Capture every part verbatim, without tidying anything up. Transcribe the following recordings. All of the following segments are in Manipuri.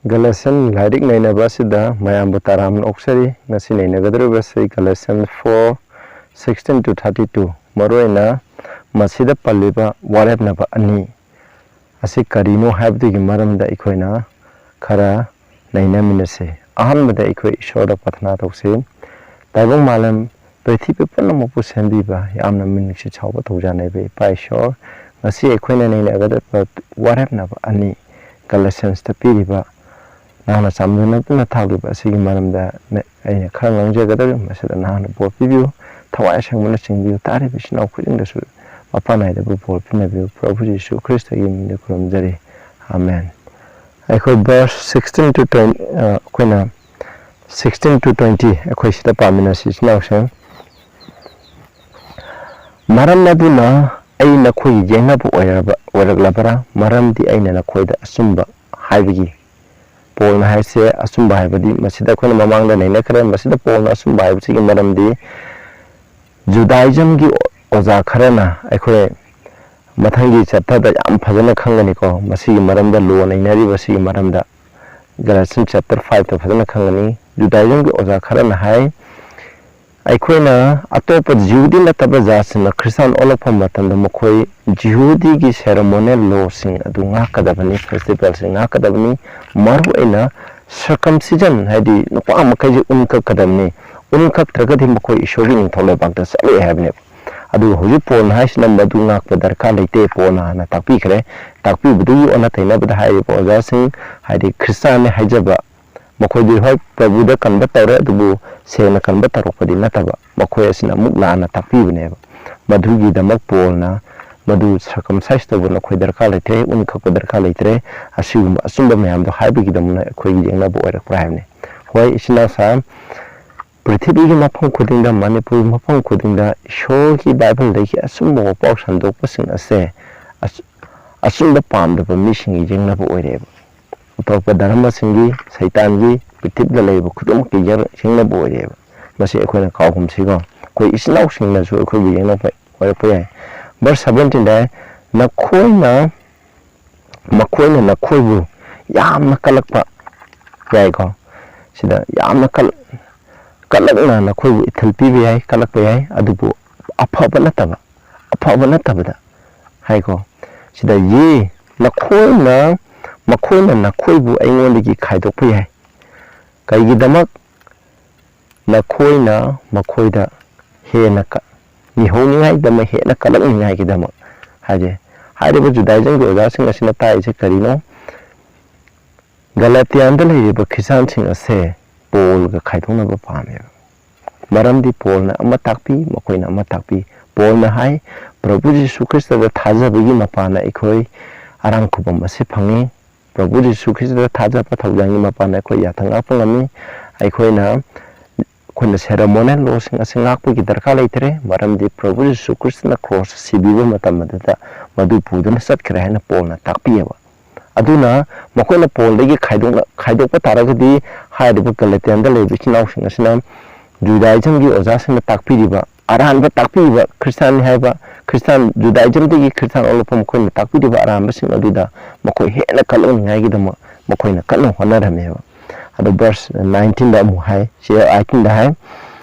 ꯒꯂꯦꯁꯤꯌꯟ ꯂꯥꯏꯔꯤꯛ ꯅꯩꯅꯕ ꯑꯁꯤꯗ ꯃꯌꯥꯝꯕꯨ ꯇꯔꯥꯝꯅ ꯑꯣꯛꯆꯔꯤ꯫ ꯉꯁꯤ ꯅꯩꯅꯒꯗꯧꯔꯤꯕ ꯑꯁꯤ Galatians four sixteen to thirty two, ꯃꯔꯨꯑꯣꯏꯅ ꯃꯁꯤꯗ ꯄꯜꯂꯤꯕ ꯋꯥꯔꯦꯞꯅꯕ ꯑꯅꯤ ꯑꯁꯤ ꯀꯔꯤꯅꯣ ꯍꯥꯏꯕꯗꯨꯒꯤ ꯃꯔꯝꯗ ꯑꯩꯈꯣꯏꯅ ꯈꯔ ꯅꯩꯅꯃꯤꯟꯅꯁꯤ꯫ ꯑꯍꯥꯟꯕꯗ ꯑꯩꯈꯣꯏ ꯏꯁꯣꯔꯗ ꯄ꯭ꯔꯊꯅꯥ ꯇꯧꯁꯤ꯫ ꯇꯥꯏꯕꯪ ꯃꯥꯂꯦꯝ, ꯄ꯭ꯔꯤꯊꯤꯕꯤ ꯄꯨꯝꯅꯃꯛꯄꯨ ꯁꯦꯝꯕꯤꯕ ꯌꯥꯝꯅ ꯃꯤꯅꯨꯡꯁꯤ ꯆꯥꯎꯕ ꯊꯧꯖꯥꯟ ꯂꯩꯕ ꯏꯄꯥ ꯏꯁꯣꯔ, ꯉꯁꯤ ꯑꯩꯈꯣꯏꯅ ꯅꯩꯅꯒꯗꯕ ꯋꯥꯔꯦꯞꯅꯕ ꯑꯅꯤ, ꯒꯂꯦꯁꯤꯌꯟꯁꯇ ꯄꯤꯔꯤꯕ, ꯅꯍꯥꯛꯅ ꯆꯥꯟꯕꯤꯗꯨꯅ ꯊꯥꯕꯤꯕ ꯑꯁꯤꯒꯤ ꯃꯔꯝꯗ ꯑꯩꯅ ꯈꯔ ꯉꯥꯡꯖꯒꯗꯧꯔꯤ꯫ ꯃꯁꯤꯗ ꯅꯍꯥꯛꯅ ꯕꯣꯔ ꯄꯤꯕꯤꯌꯨ, ꯊꯋꯥꯏ ꯑꯁꯦꯡꯕꯅ ꯆꯤꯡꯕꯤꯌꯨ, ꯇꯥꯔꯤꯕ ꯏꯆꯤꯟ ꯏꯅꯥꯎ ꯈꯨꯗꯤꯡꯗꯁꯨ ꯃꯄꯥ ꯅꯥꯏꯗꯕ ꯕꯣꯔ ꯄꯤꯅꯕꯤꯌꯨ꯫ ꯄ꯭ꯔꯚꯨ ꯖꯤꯁꯨ ꯈ꯭ꯔꯤꯁꯇꯒꯤ ꯃꯤꯡꯗ ꯈꯨꯔꯨꯝꯖꯔꯤ, ꯑꯥꯃꯦꯟ꯫ ꯑꯩꯈꯣꯏ verse sixteen to twenty, ꯑ, ꯑꯩꯈꯣꯏꯅ sixteen to twenty ꯑꯩꯈꯣꯏ ꯁꯤꯗ ꯄꯥꯃꯤꯟꯅꯁꯤ, ꯏꯆꯤꯟ ꯏꯅꯥꯎꯁꯤꯡ꯫ "ꯃꯔꯝ ꯑꯗꯨꯅ ꯑꯩ ꯅꯈꯣꯏꯒꯤ ꯌꯦꯡꯅꯕ ꯑꯣꯏꯔꯕ-, ꯑꯣꯏꯔꯛꯂꯕ꯭ꯔꯥ? ꯃꯔꯝꯗꯤ ꯑꯩꯅ ꯅꯈꯣꯏꯗ ꯑꯆꯨꯝꯕ ꯍꯥꯏꯕꯒꯤ", ꯄꯣꯜꯅ ꯍꯥꯏꯁꯦ ꯑꯆꯨꯝꯕ ꯍꯥꯏꯕꯗꯤ ꯃꯁꯤꯗ ꯑꯩꯈꯣꯏꯅ ꯃꯃꯥꯡꯗ ꯅꯩꯅꯈ꯭ꯔꯦ꯫ ꯃꯁꯤꯗ ꯄꯣꯜꯅ ꯑꯆꯨꯝꯕ ꯍꯥꯏꯕꯁꯤꯒꯤ ꯃꯔꯝꯗꯤ ꯖꯨꯗꯥꯏꯖꯝꯒꯤ ꯑꯣꯖꯥ ꯈꯔꯅ, ꯑꯩꯈꯣꯏ ꯃꯊꯪꯒꯤ ꯆꯦꯞꯇꯔꯗ ꯌꯥꯝ ꯐꯖꯅ ꯈꯪꯒꯅꯤꯀꯣ, ꯃꯁꯤꯒꯤ ꯃꯔꯝꯗ, ꯂꯣ ꯅꯩꯅꯔꯤꯕꯁꯤꯒꯤ ꯃꯔꯝꯗ ꯒꯂꯦꯁꯤꯌꯟ ꯆꯦꯞꯇꯔ ꯐꯥꯏꯚꯇ ꯐꯖꯅ ꯈꯪꯒꯅꯤ꯫ ꯖꯨꯗꯥꯏꯖꯝꯒꯤ ꯑꯣꯖꯥ ꯈꯔꯅ ꯍꯥꯏ, ꯑꯩꯈꯣꯏꯅ ꯑꯇꯣꯞꯄ ꯖꯤꯍꯨꯗꯤ ꯅꯠꯇꯕ ꯖꯥꯠꯁꯤꯡꯅ ꯈ꯭ꯔꯤꯁꯇꯥꯟ ꯑꯣꯜꯂꯛꯄ ꯃꯇꯝꯗ ꯃꯈꯣꯏ ꯖꯤꯍꯨꯗꯤꯒꯤ ꯁꯦꯔꯦꯃꯣꯅꯤꯌꯦꯜ ꯂꯣꯁꯤꯡ ꯑꯗꯨ ꯉꯥꯛꯀꯗꯕꯅꯤ, ꯐꯦꯁꯇꯤꯚꯦꯜꯁꯤꯡ ꯉꯥꯛꯀꯗꯕꯅꯤ꯫ ꯃꯔꯨꯑꯣꯏꯅ ꯁꯔꯀꯝꯁꯤꯖꯟ, ꯍꯥꯏꯗꯤ ꯅꯨꯄꯥ ꯃꯈꯩꯁꯦ ꯎꯟ ꯀꯛꯀꯗꯕꯅꯤ, ꯎꯟ ꯀꯛꯇ꯭ꯔꯒꯗꯤ ꯃꯈꯣꯏ ꯏꯁꯣꯔꯒꯤ ꯅꯤꯡꯊꯧ ꯂꯩꯕꯥꯛꯇ ꯆꯠꯂꯣꯏ ꯍꯥꯏꯕꯅꯦꯕ꯫ ꯑꯗꯨꯒ ꯍꯧꯖꯤꯛ ꯄꯣꯜꯅ ꯍꯥꯏꯁꯤꯅ ꯃꯗꯨ ꯉꯥꯛꯄ ꯗꯔꯀꯥꯔ ꯂꯩꯇꯦ, ꯄꯣꯜꯅ ꯍꯥꯟꯅ ꯇꯥꯛꯄꯤꯈ꯭ꯔꯦ꯫ ꯇꯥꯛꯄꯤꯕꯗꯨꯒꯤ ꯑꯣꯟꯅ ꯇꯩꯅꯕꯗ ꯍꯥꯏꯔꯤꯕ ꯑꯣꯖꯥꯁꯤꯡ, ꯍꯥꯏꯗꯤ ꯈ꯭ꯔꯤꯁꯇꯥꯟꯅꯤ ꯍꯥꯏꯖꯕ ꯃꯈꯣꯏꯗꯤ ꯍꯣꯏ ꯄ꯭ꯔꯚꯨꯗ ꯀꯟꯕ ꯇꯧꯔꯦ, ꯑꯗꯨꯕꯨ ꯁꯦꯡꯅ ꯀꯟꯕ ꯇꯧꯔꯛꯄꯗꯤ ꯅꯠꯇꯕ, ꯃꯈꯣꯏ ꯑꯁꯤꯅ ꯑꯃꯨꯛ ꯂꯥꯟꯅ ꯇꯥꯛꯄꯤꯕꯅꯦꯕ꯫ ꯃꯗꯨꯒꯤꯗꯃꯛ ꯄꯣꯜꯅ ꯃꯗꯨ ꯁꯔꯀꯝꯁꯥꯏꯁ ꯇꯧꯕ ꯅꯈꯣꯏ ꯗꯔꯀꯥꯔ ꯂꯩꯇ꯭ꯔꯦ, ꯎꯟ ꯀꯛꯄ ꯗꯔꯀꯥꯔ ꯂꯩꯇ꯭ꯔꯦ, ꯑꯁꯤꯒꯨꯝꯕ ꯑꯆꯨꯝꯕ ꯃꯌꯥꯝꯗꯣ ꯍꯥꯏꯕꯒꯤꯗꯃꯛꯅ ꯑꯩꯈꯣꯏꯒꯤ ꯌꯦꯡꯅꯕ ꯑꯣꯏꯔꯛꯄ꯭ꯔꯥ ꯍꯥꯏꯕꯅꯤ꯫ ꯍꯣꯏ, ꯏꯆꯤꯟ ꯏꯅꯥꯎꯁꯥ, ꯄ꯭ꯔꯤꯊꯤꯕꯤꯒꯤ ꯃꯐꯝ ꯈꯨꯗꯤꯡꯗ, ꯃꯅꯤꯄꯨꯔꯒꯤ ꯃꯐꯝ ꯈꯨꯗꯤꯡꯗ ꯏꯁꯣꯔꯒꯤ ꯕꯥꯏꯕꯜꯗꯒꯤ ꯑꯆꯨꯝꯕ ꯋꯥꯄꯥꯎ ꯁꯟꯗꯣꯛꯄꯁꯤꯡ ꯑꯁꯦ ꯑꯆ-, ꯑꯆꯨꯝꯕ ꯄꯥꯝꯗꯕ ꯃꯤꯁꯤꯡꯒꯤ ꯌꯦꯡꯅꯕ ꯑꯣꯏꯔꯛꯑꯦꯕ꯫ ꯑꯇꯣꯞꯄ ꯙꯔꯃꯁꯤꯡꯒꯤ, ꯁꯩꯇꯥꯟꯒꯤ, ꯄ꯭ꯔꯤꯊꯤꯕꯤꯗ ꯂꯩꯔꯤꯕ ꯈꯨꯗꯤꯡꯃꯛꯀꯤ ꯌꯦꯡ-, ꯌꯦꯡꯅꯕ ꯑꯣꯏꯔꯛꯑꯦꯕ꯫ ꯃꯁꯤ ꯑꯩꯈꯣꯏꯅ ꯀꯥꯎꯒꯨꯝꯁꯤꯀꯣ꯫ ꯑꯩꯈꯣꯏ ꯏꯆꯤꯟ ꯏꯅꯥꯎꯁꯤꯡꯅꯁꯨ ꯑꯩꯈꯣꯏꯕꯨ ꯌꯦꯡꯅꯕ ꯑꯣꯏꯔꯛꯄ ꯌꯥꯏ꯫ Verse seventeen ꯗ, "ꯅꯈꯣꯏꯅ, ꯃꯈꯣꯏꯅ ꯅꯈꯣꯏꯕꯨ ꯌꯥꯝꯅ ꯀꯜꯂꯛꯄ ꯌꯥꯏꯀꯣ? ꯁꯤꯗ ꯌꯥꯝꯅ ꯀꯜ-, ꯀꯠꯂꯛꯅ ꯅꯈꯣꯏꯕꯨ ꯏꯊꯤꯜ ꯄꯤꯕ ꯌꯥꯏ, ꯀꯠꯂꯛꯄ ꯌꯥꯏ, ꯑꯗꯨꯕꯨ ꯑꯐꯕ ꯅꯠꯇꯕ, ꯑꯐꯕ ꯅꯠꯇꯕꯗ ꯍꯥꯏꯀꯣ꯫ ꯁꯤꯗ ꯌꯦ, ꯅꯈꯣꯏꯅ, ꯃꯈꯣꯏꯅ ꯅꯈꯣꯏꯕꯨ ꯑꯩꯉꯣꯟꯗꯒꯤ ꯈꯥꯏꯗꯣꯛꯄ ꯌꯥꯏ꯫ ꯀꯩꯒꯤꯗꯃꯛ? ꯅꯈꯣꯏꯅ ꯃꯈꯣꯏꯗ ꯍꯦꯟꯅ ꯀ-, ꯃꯤꯍꯧꯅꯤꯡꯉꯥꯏꯒꯤꯗꯃꯛ, ꯍꯦꯟꯅ ꯀꯜꯂꯛꯅꯤꯡꯉꯥꯏꯒꯤꯗꯃꯛ ꯍꯥꯏꯁꯦ꯫ ꯍꯥꯏꯔꯤꯕ ꯖꯨꯗꯥꯏꯖꯝꯒꯤ ꯑꯣꯖꯥꯁꯤꯡ ꯑꯁꯤꯅ ꯇꯥꯛꯏꯁꯦ ꯀꯔꯤꯅꯣ? ꯒꯂꯥꯇꯤꯌꯥꯟꯗ ꯂꯩꯔꯤꯕ ꯈ꯭ꯔꯤꯁꯇꯥꯟꯁꯤꯡ ꯑꯁꯦ ꯄꯣꯜꯒ ꯈꯥꯏꯗꯣꯛꯅꯕ ꯄꯥꯝꯃꯦꯕ꯫ ꯃꯔꯝꯗꯤ ꯄꯣꯜꯅ ꯑꯃ ꯇꯥꯛꯄꯤ, ꯃꯈꯣꯏꯅ ꯑꯃ ꯇꯥꯛꯄꯤ꯫ ꯄꯣꯜꯅ ꯍꯥꯏ, "ꯄ꯭ꯔꯚꯨ ꯖꯤꯁꯨ ꯈ꯭ꯔꯤꯁꯇꯗ ꯊꯥꯖꯕꯒꯤ ꯃꯄꯥꯟꯅ ꯑꯩꯈꯣꯏ ꯑꯔꯥꯝ ꯈꯨꯕꯝ ꯑꯁꯤ ꯐꯪꯉꯤ꯫ ꯄ꯭ꯔꯚꯨ ꯖꯤꯁꯨ ꯈ꯭ꯔꯤꯁꯇꯗ ꯊꯥꯖꯕ ꯊꯧꯖꯥꯜꯒꯤ ꯃꯄꯥꯟꯅ ꯑꯩꯈꯣꯏ ꯌꯥꯊꯪ ꯉꯥꯛꯄ ꯉꯝꯃꯤ꯫ ꯑꯩꯈꯣꯏꯅ, ꯑꯩꯈꯣꯏꯅ ceremonial law ꯁꯤꯡ ꯑꯁꯤ ꯉꯥꯛꯄꯒꯤ ꯗꯔꯀꯥꯔ ꯂꯩꯇ꯭ꯔꯦ, ꯃꯔꯝꯗꯤ ꯄ꯭ꯔꯚꯨ ꯖꯤꯁꯨ ꯈ꯭ꯔꯤꯁꯇꯅ ꯀ꯭ꯔꯣꯁ ꯁꯤꯕꯤꯕ ꯃꯇꯝ ꯑꯗꯨꯗ ꯃꯗꯨ ꯄꯨꯗꯨꯅ ꯆꯠꯈ꯭ꯔꯦ" ꯍꯥꯏꯅ ꯄꯣꯜꯅ ꯇꯥꯛꯄꯤꯑꯕ꯫ ꯑꯗꯨꯅ ꯃꯈꯣꯏꯅ ꯄꯣꯜꯗꯒꯤ ꯈꯥꯏꯗꯣꯛꯅ-, ꯈꯥꯏꯗꯣꯛꯄ ꯇꯥꯔꯒꯗꯤ, ꯍꯥꯏꯔꯤꯕ ꯒꯂꯥꯇꯤꯌꯥꯟꯗ ꯂꯩꯔꯤꯕ ꯏꯆꯤꯟ ꯏꯅꯥꯎꯁꯤꯡ ꯑꯁꯤꯅ ꯖꯨꯗꯥꯏꯖꯝꯒꯤ ꯑꯣꯖꯥꯁꯤꯡꯅ ꯇꯥꯛꯄꯤꯔꯤꯕ, ꯑꯔꯥꯟꯕ ꯇꯥꯛꯄꯤꯔꯤꯕ ꯈ꯭ꯔꯤꯁꯇꯥꯟꯅꯤ ꯍꯥꯏꯕ, ꯈ꯭ꯔꯤꯁꯇꯥꯟ, ꯖꯨꯗꯥꯏꯖꯝꯗꯒꯤ ꯈ꯭ꯔꯤꯁꯇꯥꯟ ꯑꯣꯜꯂꯛꯄ ꯃꯈꯣꯏꯅ ꯇꯥꯛꯄꯤꯔꯤꯕ ꯑꯔꯥꯟꯕꯁꯤꯡ ꯑꯗꯨꯗ ꯃꯈꯣꯏ ꯍꯦꯟꯅ ꯀꯜꯂꯛꯅꯤꯡꯉꯥꯏꯒꯤꯗꯃꯛ ꯃꯈꯣꯏꯅ ꯀꯟꯅ ꯍꯣꯠꯅꯔꯝꯃꯦꯕ꯫ ꯑꯗꯣ verse nineteenꯗ ꯑꯃꯨꯛ ꯍꯥꯏ, ꯆꯦ eighteenꯗ ꯍꯥꯏ,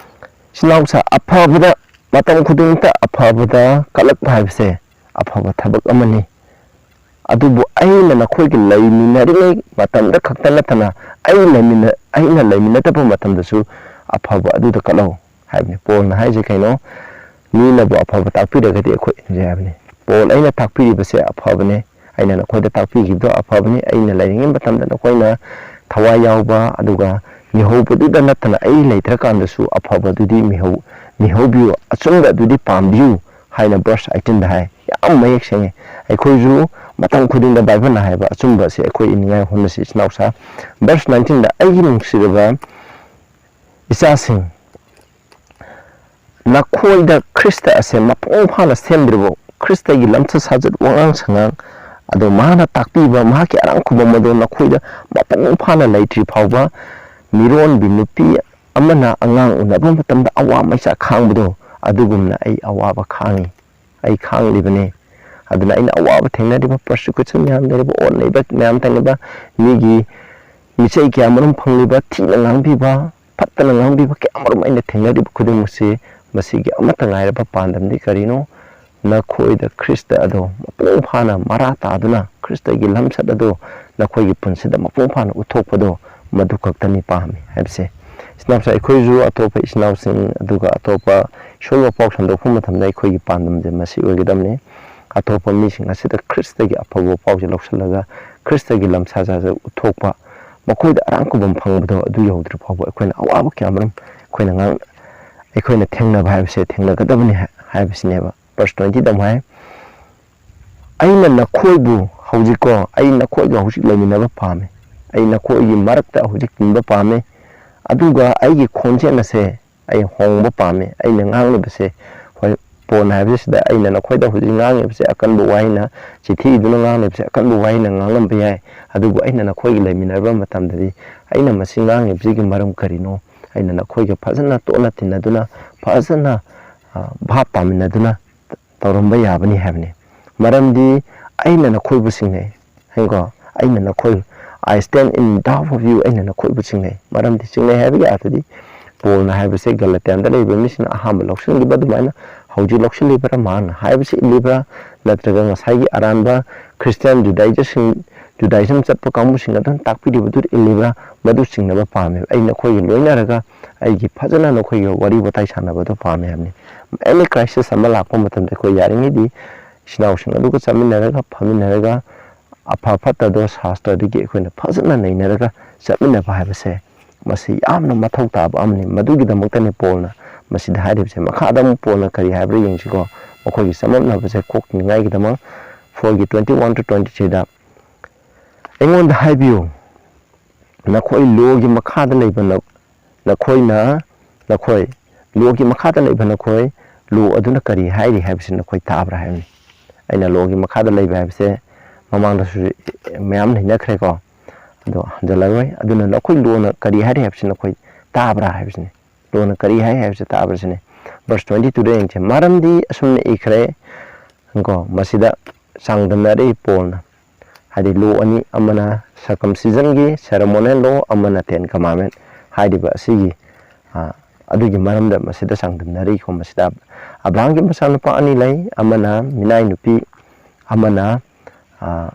"ꯏꯆꯤꯟ ꯏꯅꯥꯎꯁꯥ, ꯑꯐꯕꯗ, ꯃꯇꯝ ꯈꯨꯗꯤꯡꯃꯛꯇ ꯑꯐꯕꯗ ꯀꯠꯂꯛꯄ ꯍꯥꯏꯕꯁꯦ ꯑꯐꯕ ꯊꯕꯛ ꯑꯃꯅꯤ꯫ ꯑꯗꯨꯕꯨ ꯑꯩꯅ ꯅꯈꯣꯏꯒ ꯂꯩꯃꯤꯟꯅꯔꯤꯉꯩ ꯃꯇꯝꯗ ꯈꯛꯇ ꯅꯠꯇꯅ, ꯑꯩ ꯂꯩꯃꯤꯟꯅ-, ꯑꯩꯅ ꯂꯩꯃꯤꯟꯅꯗꯕ ꯃꯇꯝꯗꯁꯨ ꯑꯐꯕ ꯑꯗꯨꯗ ꯀꯠꯂꯧ" ꯍꯥꯏꯕꯅꯤ꯫ ꯄꯣꯜꯅ ꯍꯥꯏꯁꯦ ꯀꯩꯅꯣ? "ꯃꯤꯅꯕꯨ ꯑꯐꯕ ꯇꯥꯛꯄꯤꯔꯒꯗꯤ ꯑꯩꯈꯣꯏ ꯏꯟꯖꯩ" ꯍꯥꯏꯕꯅꯤ꯫ ꯄꯣꯜ ꯑꯩꯅ ꯇꯥꯛꯄꯤꯔꯤꯕꯁꯦ ꯑꯐꯕꯅꯦ, ꯑꯩꯅ ꯅꯈꯣꯏꯗ ꯇꯥꯛꯄꯤꯈꯤꯕꯗꯣ ꯑꯐꯕꯅꯤ꯫ ꯑꯩꯅ ꯂꯩꯔꯤꯉꯩ ꯃꯇꯝꯗ ꯅꯈꯣꯏꯅ ꯊꯋꯥꯏ ꯌꯥꯎꯕ, ꯑꯗꯨꯒ ꯃꯤꯍꯧꯕꯗꯨꯗ ꯅꯠꯇꯅ ꯑꯩ ꯂꯩꯇ꯭ꯔꯀꯥꯟꯗꯁꯨ ꯑꯐꯕꯗꯨꯗꯤ ꯃꯤꯍꯧ-, ꯃꯤꯍꯧꯕꯤꯌꯨ, ꯑꯆꯨꯝꯕ ꯑꯗꯨꯗꯤ ꯄꯥꯝꯕꯤꯌꯨ ꯍꯥꯏꯅ verse eighteenꯗ ꯍꯥꯏ꯫ ꯌꯥꯝ ꯃꯌꯦꯛ ꯁꯦꯡꯉꯦ꯫ ꯑꯩꯈꯣꯏꯁꯨ ꯃꯇꯝ ꯈꯨꯗꯤꯡꯗ ꯕꯥꯏꯕꯜꯅ ꯍꯥꯏꯕ ꯑꯆꯨꯝꯕ ꯑꯁꯤ ꯑꯩꯈꯣꯏ ꯏꯅꯤꯡꯉꯥꯏ ꯍꯣꯠꯅꯁꯤ, ꯏꯆꯤꯟ ꯏꯅꯥꯎꯁꯥ꯫ Verse nineteenꯗ, "ꯑꯩꯒꯤ ꯅꯨꯡꯁꯤꯔꯕ ꯏꯆꯥꯁꯤꯡ, ꯅꯈꯣꯏꯗ ꯈ꯭ꯔꯤꯁꯇ ꯑꯁꯦ ꯃꯄꯨꯡ ꯐꯥꯅ ꯁꯦꯝꯗ꯭ꯔꯤꯕ, ꯈ꯭ꯔꯤꯁꯇꯒꯤ ꯂꯝꯆꯠ ꯁꯥꯖꯠ, ꯋꯥꯉꯥꯡ ꯁꯉꯥꯡ, ꯑꯗꯣ ꯃꯍꯥꯛꯅ ꯇꯥꯛꯄꯤꯕ ꯃꯍꯥꯛꯀꯤ ꯑꯔꯥꯝ ꯈꯨꯕꯝ ꯑꯗꯣ ꯅꯈꯣꯏꯗ ꯃꯄꯨꯡ ꯐꯥꯅ ꯂꯩꯇ꯭ꯔꯤ ꯐꯥꯎꯕ, ꯃꯤꯔꯣꯟꯕꯤ ꯅꯨꯄꯤ ꯑꯃꯅ ꯑꯉꯥꯡ ꯎꯅꯕ ꯃꯇꯝꯗ ꯑꯋꯥ ꯃꯩꯆꯥꯛ ꯈꯥꯡꯕꯗꯣ, ꯑꯗꯨꯒꯨꯝꯅ ꯑꯩ ꯑꯋꯥꯕ ꯈꯥꯡꯉꯤ, ꯑꯩ ꯈꯥꯡꯂꯤꯕꯅꯤ꯫ ꯑꯗꯨꯅ ꯑꯩꯅ ꯑꯋꯥꯕ ꯊꯦꯡꯅꯔꯤꯕ, persecution ꯃꯌꯥꯝ ꯂꯩꯔꯤꯕ, ꯑꯣꯠ ꯅꯩꯕ ꯃꯌꯥꯝ ꯊꯦꯡꯅꯕ, ꯃꯤꯒꯤ ꯃꯤꯆꯩ ꯀꯌꯥ ꯃꯔꯨꯝ ꯐꯪꯂꯤꯕ, ꯊꯤꯅ ꯉꯥꯡꯕꯤꯕ, ꯐꯠꯇꯅ ꯉꯥꯡꯕꯤꯕ ꯀꯌꯥ ꯃꯔꯨꯝ ꯑꯩꯅ ꯊꯦꯡꯅꯔꯤꯕ ꯈꯨꯗꯤꯡꯃꯛꯁꯤ, ꯃꯁꯤꯒꯤ ꯑꯃꯠꯇ ꯉꯥꯏꯔꯕ ꯄꯥꯟꯗꯝꯗꯤ ꯀꯔꯤꯅꯣ? ꯅꯈꯣꯏꯗ ꯈ꯭ꯔꯤꯁꯇ ꯑꯗꯣ ꯃꯄꯨꯡ ꯐꯥꯅ ꯃꯔꯥ ꯇꯥꯗꯨꯅ, ꯈ꯭ꯔꯤꯁꯇꯒꯤ ꯂꯝꯆꯠ ꯑꯗꯣ ꯅꯈꯣꯏꯒꯤ ꯄꯨꯟꯁꯤꯗ ꯃꯄꯨꯡ ꯐꯥꯅ ꯎꯠꯊꯣꯛꯄꯗꯣ, ꯃꯗꯨ ꯈꯛꯇꯅꯤ ꯄꯥꯝꯃꯤ ꯍꯥꯏꯕꯁꯦ꯫ ꯏꯆꯤꯟ ꯏꯅꯥꯎꯁꯦ, ꯑꯩꯈꯣꯏꯁꯨ ꯑꯇꯣꯞꯄ ꯏꯆꯤꯟ ꯏꯅꯥꯎꯁꯤꯡ, ꯑꯗꯨꯒ ꯑꯇꯣꯞꯄ ꯏꯁꯣꯔꯒꯤ ꯄꯥꯎ ꯁꯟꯗꯣꯛꯄ ꯃꯇꯝꯗ ꯑꯩꯈꯣꯏꯒꯤ ꯄꯥꯟꯗꯝꯁꯦ ꯃꯁꯤ ꯑꯣꯏꯒꯗꯕꯅꯤ꯫ ꯑꯇꯣꯞꯄ ꯃꯤꯁꯤꯡ ꯑꯁꯤꯗ ꯈ꯭ꯔꯤꯁꯇꯒꯤ ꯑꯐꯕ ꯄꯥꯎꯁꯦ ꯂꯧꯁꯤꯜꯂꯒ, ꯈ꯭ꯔꯤꯁꯇꯒꯤ ꯂꯝꯁꯥ ꯁꯥꯖ ꯎꯠꯊꯣꯛꯄ, ꯃꯈꯣꯏꯗ ꯑꯔꯥꯡ ꯈꯨꯕꯝ ꯐꯪꯕꯗꯣ ꯑꯗꯨ ꯌꯧꯗ꯭ꯔꯤ ꯐꯥꯎꯕ ꯑꯩꯈꯣꯏꯅ ꯑꯋꯥꯕ ꯀꯌꯥ ꯃꯔꯨꯝ ꯑꯩꯈꯣꯏꯅ ꯉꯥꯡ-, ꯑꯩꯈꯣꯏꯅ ꯊꯦꯡꯅꯕ ꯍꯥꯏꯕꯁꯦ ꯊꯦꯡꯅꯒꯗꯕꯅꯤ ꯍꯥꯏ-, ꯍꯥꯏꯕꯁꯤꯅꯦꯕ꯫ Verse twenty ꯗ ꯑꯃꯨꯛ ꯍꯥꯏ, "ꯑꯩꯅ ꯅꯈꯣꯏꯕꯨ ꯍꯧꯖꯤꯛꯀꯣ, ꯑꯩ ꯅꯈꯣꯏꯒ ꯍꯧꯖꯤꯛ ꯂꯩꯃꯤꯟꯅꯕ ꯄꯥꯝꯃꯤ꯫ ꯑꯩ ꯅꯈꯣꯏꯒꯤ ꯃꯔꯛꯇ ꯍꯧꯖꯤꯛ ꯇꯤꯟꯕ ꯄꯥꯝꯃꯤ꯫ ꯑꯗꯨꯒ ꯑꯩꯒꯤ ꯈꯣꯟꯖꯦꯜ ꯑꯁꯦ ꯑꯩ ꯍꯣꯡꯕ ꯄꯥꯝꯃꯤ꯫ ꯑꯩꯅ ꯉꯥꯡꯂꯤꯕꯁꯦ", ꯍꯣꯏ, ꯄꯣꯜꯅ ꯍꯥꯏꯕꯁꯤꯗ ꯑꯩꯅ ꯅꯈꯣꯏꯗ ꯍꯧꯖꯤꯛ ꯉꯥꯡꯉꯤꯕꯁꯦ ꯑꯀꯟꯕ ꯋꯥꯍꯩꯅ, ꯆꯤꯊꯤ ꯏꯗꯨꯅ ꯉꯥꯡꯂꯤꯕꯁꯦ ꯑꯀꯟꯕ ꯋꯥꯍꯩꯅ ꯉꯥꯡꯂꯝꯕ ꯌꯥꯏ, ꯑꯗꯨꯕꯨ ꯑꯩꯅ ꯅꯈꯣꯏꯒ ꯂꯩꯃꯤꯟꯅꯔꯕ ꯃꯇꯝꯗꯗꯤ ꯑꯩꯅ ꯃꯁꯤ ꯉꯥꯡꯉꯤꯕꯁꯤꯒꯤ ꯃꯔꯝ ꯀꯔꯤꯅꯣ? ꯑꯩꯅ ꯅꯈꯣꯏꯒ ꯐꯖꯅ ꯇꯣꯠꯅ ꯇꯤꯟꯅꯗꯨꯅ, ꯐꯖꯅ, ꯑ, ꯚꯥꯞ ꯇꯥꯃꯤꯟꯅꯗꯨꯅ ꯇꯧꯔꯝꯕ ꯌꯥꯕꯅꯤ ꯍꯥꯏꯕꯅꯤ꯫ ꯃꯔꯝꯗꯤ ꯑꯩꯅ ꯅꯈꯣꯏꯕꯨ ꯁꯤꯡꯅꯩ꯫ ꯍꯥꯏꯀꯣ, "ꯑꯩꯅ ꯅꯈꯣꯏ, I stand in doubt of you", ꯑꯩꯅ ꯅꯈꯣꯏꯕꯨ ꯆꯤꯡꯅꯩ꯫ ꯃꯔꯝꯗꯤ ꯆꯤꯡꯅꯩ ꯍꯥꯏꯕꯒꯤ ꯑꯥꯔꯊꯗꯤ, ꯄꯣꯜꯅ ꯍꯥꯏꯕꯁꯦ ꯒꯂꯇꯤꯌꯥꯟꯗ ꯂꯩꯕ ꯃꯤꯁꯤꯡꯅ ꯑꯍꯥꯟꯕ ꯂꯧꯁꯤꯟꯈꯤꯕ ꯑꯗꯨꯃꯥꯏꯅ ꯍꯧꯖꯤꯛ ꯂꯧꯁꯤꯜꯂꯤꯕ꯭ꯔꯥ, ꯃꯍꯥꯛꯅ ꯍꯥꯏꯕꯁꯤ ꯏꯜꯂꯤꯕ꯭ꯔꯥ, ꯅꯠꯇ꯭ꯔꯒ ꯉꯁꯥꯏꯒꯤ ꯑꯔꯥꯟꯕ ꯈ꯭ꯔꯤꯁꯇꯤꯌꯥꯟ ꯖꯨꯗꯥꯏꯖꯔꯁꯤꯡ, ꯖꯨꯗꯥꯏꯖꯝ ꯆꯠꯄ ꯀꯥꯡꯕꯨꯁꯤꯡ ꯑꯗꯨꯅ ꯇꯥꯛꯄꯤꯔꯤꯕꯗꯨ ꯏꯜꯂꯤꯕ꯭ꯔꯥ, ꯃꯗꯨ ꯆꯤꯡꯅꯕ ꯄꯥꯝꯃꯦꯕ꯫ ꯑꯩ ꯅꯈꯣꯏꯒ ꯂꯣꯏꯅꯔꯒ ꯑꯩꯒꯤ ꯐꯖꯅ ꯅꯈꯣꯏꯒ ꯋꯥꯔꯤ ꯋꯥꯇꯥꯏ ꯁꯥꯟꯅꯕꯗꯣ ꯄꯥꯝꯃꯦ ꯍꯥꯏꯕꯅꯤ꯫ Any crisis ꯑꯃ ꯂꯥꯛꯄ ꯃꯇꯝꯗ ꯑꯩꯈꯣꯏ ꯌꯥꯔꯤꯉꯩꯗꯤ ꯏꯆꯤꯟ ꯏꯅꯥꯎꯁꯤꯡ ꯑꯗꯨꯒ ꯆꯠꯃꯤꯟꯅꯔꯒ, ꯐꯝꯃꯤꯟꯅꯔꯒ, ꯑꯐ ꯐꯠꯇꯗꯣ ꯁꯥꯁꯇ꯭ꯔꯗꯒꯤ ꯑꯩꯈꯣꯏꯅ ꯐꯖꯅ ꯅꯩꯅꯔꯒ ꯆꯠꯃꯤꯟꯅꯕ ꯍꯥꯏꯕꯁꯦ, ꯃꯁꯤ ꯌꯥꯝꯅ ꯃꯊꯧ ꯇꯥꯕ ꯑꯃꯅꯤ꯫ ꯃꯗꯨꯒꯤꯗꯃꯛꯇꯅꯤ ꯄꯣꯜꯅ ꯃꯁꯤꯗ ꯍꯥꯏꯔꯤꯕꯁꯦ꯫ ꯃꯈꯥꯗ ꯑꯃꯨꯛ ꯄꯣꯜꯅ ꯀꯔꯤ ꯍꯥꯏꯕ꯭ꯔꯥ ꯌꯦꯡꯁꯤꯀꯣ꯫ ꯃꯈꯣꯏꯒꯤ ꯆꯃꯝꯅꯕꯁꯦ ꯀꯣꯛꯅꯤꯡꯉꯥꯏꯒꯤꯗꯃꯛ, four ꯒꯤ twenty one to twenty three ꯗ, "ꯑꯩꯉꯣꯟꯗ ꯍꯥꯏꯕꯤꯌꯨ, ꯅꯈꯣꯏ ꯂꯣꯒꯤ ꯃꯈꯥꯗ ꯂꯩꯕ ꯅ-, ꯅꯈꯣꯏꯅ, ꯅꯈꯣꯏ ꯂꯣꯒꯤ ꯃꯈꯥꯗ ꯂꯩꯕ ꯅꯈꯣꯏ, ꯂꯣ ꯑꯗꯨꯅ ꯀꯔꯤ ꯍꯥꯏꯔꯤ ꯍꯥꯏꯕꯁꯤ ꯅꯈꯣꯏ ꯇꯥꯕ꯭ꯔꯥ?" ꯍꯥꯏꯕꯅꯤ꯫ ꯑꯩꯅ ꯂꯣꯒꯤ ꯃꯈꯥꯗ ꯂꯩꯕ ꯍꯥꯏꯕꯁꯦ ꯃꯃꯥꯡꯗꯁꯨ ꯃꯌꯥꯝ ꯅꯩꯅꯈ꯭ꯔꯦꯀꯣ, ꯑꯗꯣ ꯍꯟꯖꯜꯂꯔꯣꯏ꯫ ꯑꯗꯨꯅ ꯅꯈꯣꯏ ꯂꯣꯅ ꯀꯔꯤ ꯍꯥꯏꯔꯤ ꯍꯥꯏꯕꯁꯤ ꯅꯈꯣꯏ ꯇꯥꯕ꯭ꯔꯥ ꯍꯥꯏꯕꯁꯤꯅꯤ꯫ ꯂꯣꯅ ꯀꯔꯤ ꯍꯥꯏ ꯍꯥꯏꯕꯁꯤ ꯇꯥꯕ꯭ꯔꯥ ꯁꯤꯅꯤ꯫ Verse twenty two ꯗ ꯌꯦꯡꯁꯦ꯫ ꯃꯔꯝꯗꯤ ꯑꯁꯨꯝꯅ ꯏꯈ꯭ꯔꯦ ꯀꯣ, ꯃꯁꯤꯗ ꯆꯥꯡꯗꯝꯅꯔꯛꯏ ꯄꯣꯜꯅ꯫ ꯍꯥꯏꯗꯤ ꯂꯣ ꯑꯅꯤ, ꯑꯃꯅ circumcision ꯒꯤ ceremonial law, ꯑꯃꯅ ten commandment ꯍꯥꯏꯔꯤꯕ ꯑꯁꯤꯒꯤ, ꯑ, ꯑꯗꯨꯒꯤ ꯃꯔꯝꯗ ꯃꯁꯤꯗ ꯆꯥꯡꯗꯝꯅꯔꯤꯀꯣ꯫ ꯃꯁꯤꯗ ꯑꯕ꯭ꯔꯥꯍꯥꯝꯒꯤ ꯃꯆꯥꯅꯨꯄꯥ ꯑꯅꯤ ꯂꯩ, ꯑꯃꯅ ꯃꯤꯅꯥꯏ ꯅꯨꯄꯤ, ꯑꯃꯅ, ꯑ,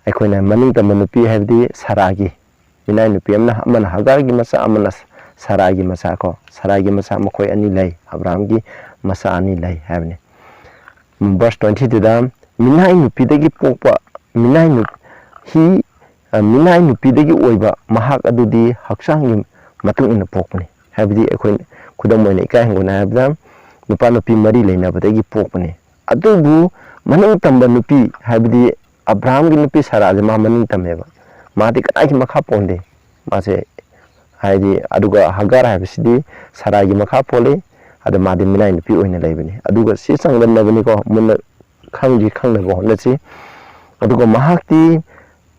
ꯑꯩꯈꯣꯏꯅ ꯃꯅꯤꯡ ꯇꯝꯕ ꯅꯨꯄꯤ, ꯍꯥꯏꯕꯗꯤ ꯁꯔꯥꯒꯤ ꯃꯤꯅꯥꯏ ꯅꯨꯄꯤ ꯑꯃꯅ, ꯑꯃꯅ ꯍꯒꯥꯔꯒꯤ ꯃꯆꯥ, ꯑꯃꯅ ꯁꯔꯥꯒꯤ ꯃꯆꯥ ꯀꯣ, ꯁꯔꯥꯒꯤ ꯃꯆꯥ ꯃꯈꯣꯏ ꯑꯅꯤ ꯂꯩ, ꯑꯕ꯭ꯔꯥꯍꯥꯝꯒꯤ ꯃꯆꯥ ꯑꯅꯤ ꯂꯩ ꯍꯥꯏꯕꯅꯤ꯫ Verse twenty ꯗꯨꯗ, ꯃꯤꯅꯥꯏ ꯅꯨꯄꯤꯗꯒꯤ ꯄꯣꯛꯄ, ꯃꯤꯅꯥꯏ ꯅꯨ-, he, ꯑ, ꯃꯤꯅꯥꯏ ꯅꯨꯄꯤꯗꯒꯤ ꯑꯣꯏꯕ ꯃꯍꯥꯛ ꯑꯗꯨꯗꯤ ꯍꯛꯆꯥꯡꯒꯤ ꯃꯇꯨꯡ ꯏꯟꯅ ꯄꯣꯛꯄꯅꯤ꯫ ꯍꯥꯏꯕꯗꯤ ꯑꯩꯈꯣꯏ ꯈꯨꯗꯝ ꯑꯣꯏꯅ ꯏꯀꯥꯏ ꯍꯪꯒꯣꯏꯅ ꯍꯥꯏꯔꯕꯗ ꯅꯨꯄꯥ ꯅꯨꯄꯤ ꯃꯔꯤ ꯂꯩꯅꯕꯗꯒꯤ ꯄꯣꯛꯄꯅꯤ꯫ ꯑꯗꯨꯕꯨ ꯃꯅꯤꯡ ꯇꯝꯕ ꯅꯨꯄꯤ, ꯍꯥꯏꯕꯗꯤ ꯑꯕ꯭ꯔꯥꯍꯥꯝꯒꯤ ꯅꯨꯄꯤ ꯁꯔꯥꯁꯦ ꯃꯥ ꯃꯅꯤꯡ ꯇꯝꯃꯦꯕ꯫ ꯃꯥꯗꯤ ꯀꯅꯥꯒꯤ ꯃꯈꯥ ꯄꯣꯟꯗꯦ꯫ ꯃꯥꯁꯦ, ꯍꯥꯏꯗꯤ, ꯑꯗꯨꯒ ꯍꯒꯥꯔ ꯍꯥꯏꯕꯁꯤꯗꯤ ꯁꯔꯥꯒꯤ ꯃꯈꯥ ꯄꯣꯜꯂꯤ꯫ ꯑꯗ ꯃꯥꯗꯤ ꯃꯤꯅꯥꯏ ꯅꯨꯄꯤ ꯑꯣꯏꯅ ꯂꯩꯕꯅꯤ꯫ ꯑꯗꯨꯒ ꯁꯤ ꯆꯥꯡꯗꯝꯅꯕꯅꯤꯀꯣ, ꯃꯨꯟꯅ ꯈꯪꯗꯤ ꯈꯪꯅꯕ ꯍꯣꯠꯅꯁꯤ꯫ ꯑꯗꯨꯒ ꯃꯍꯥꯛꯇꯤ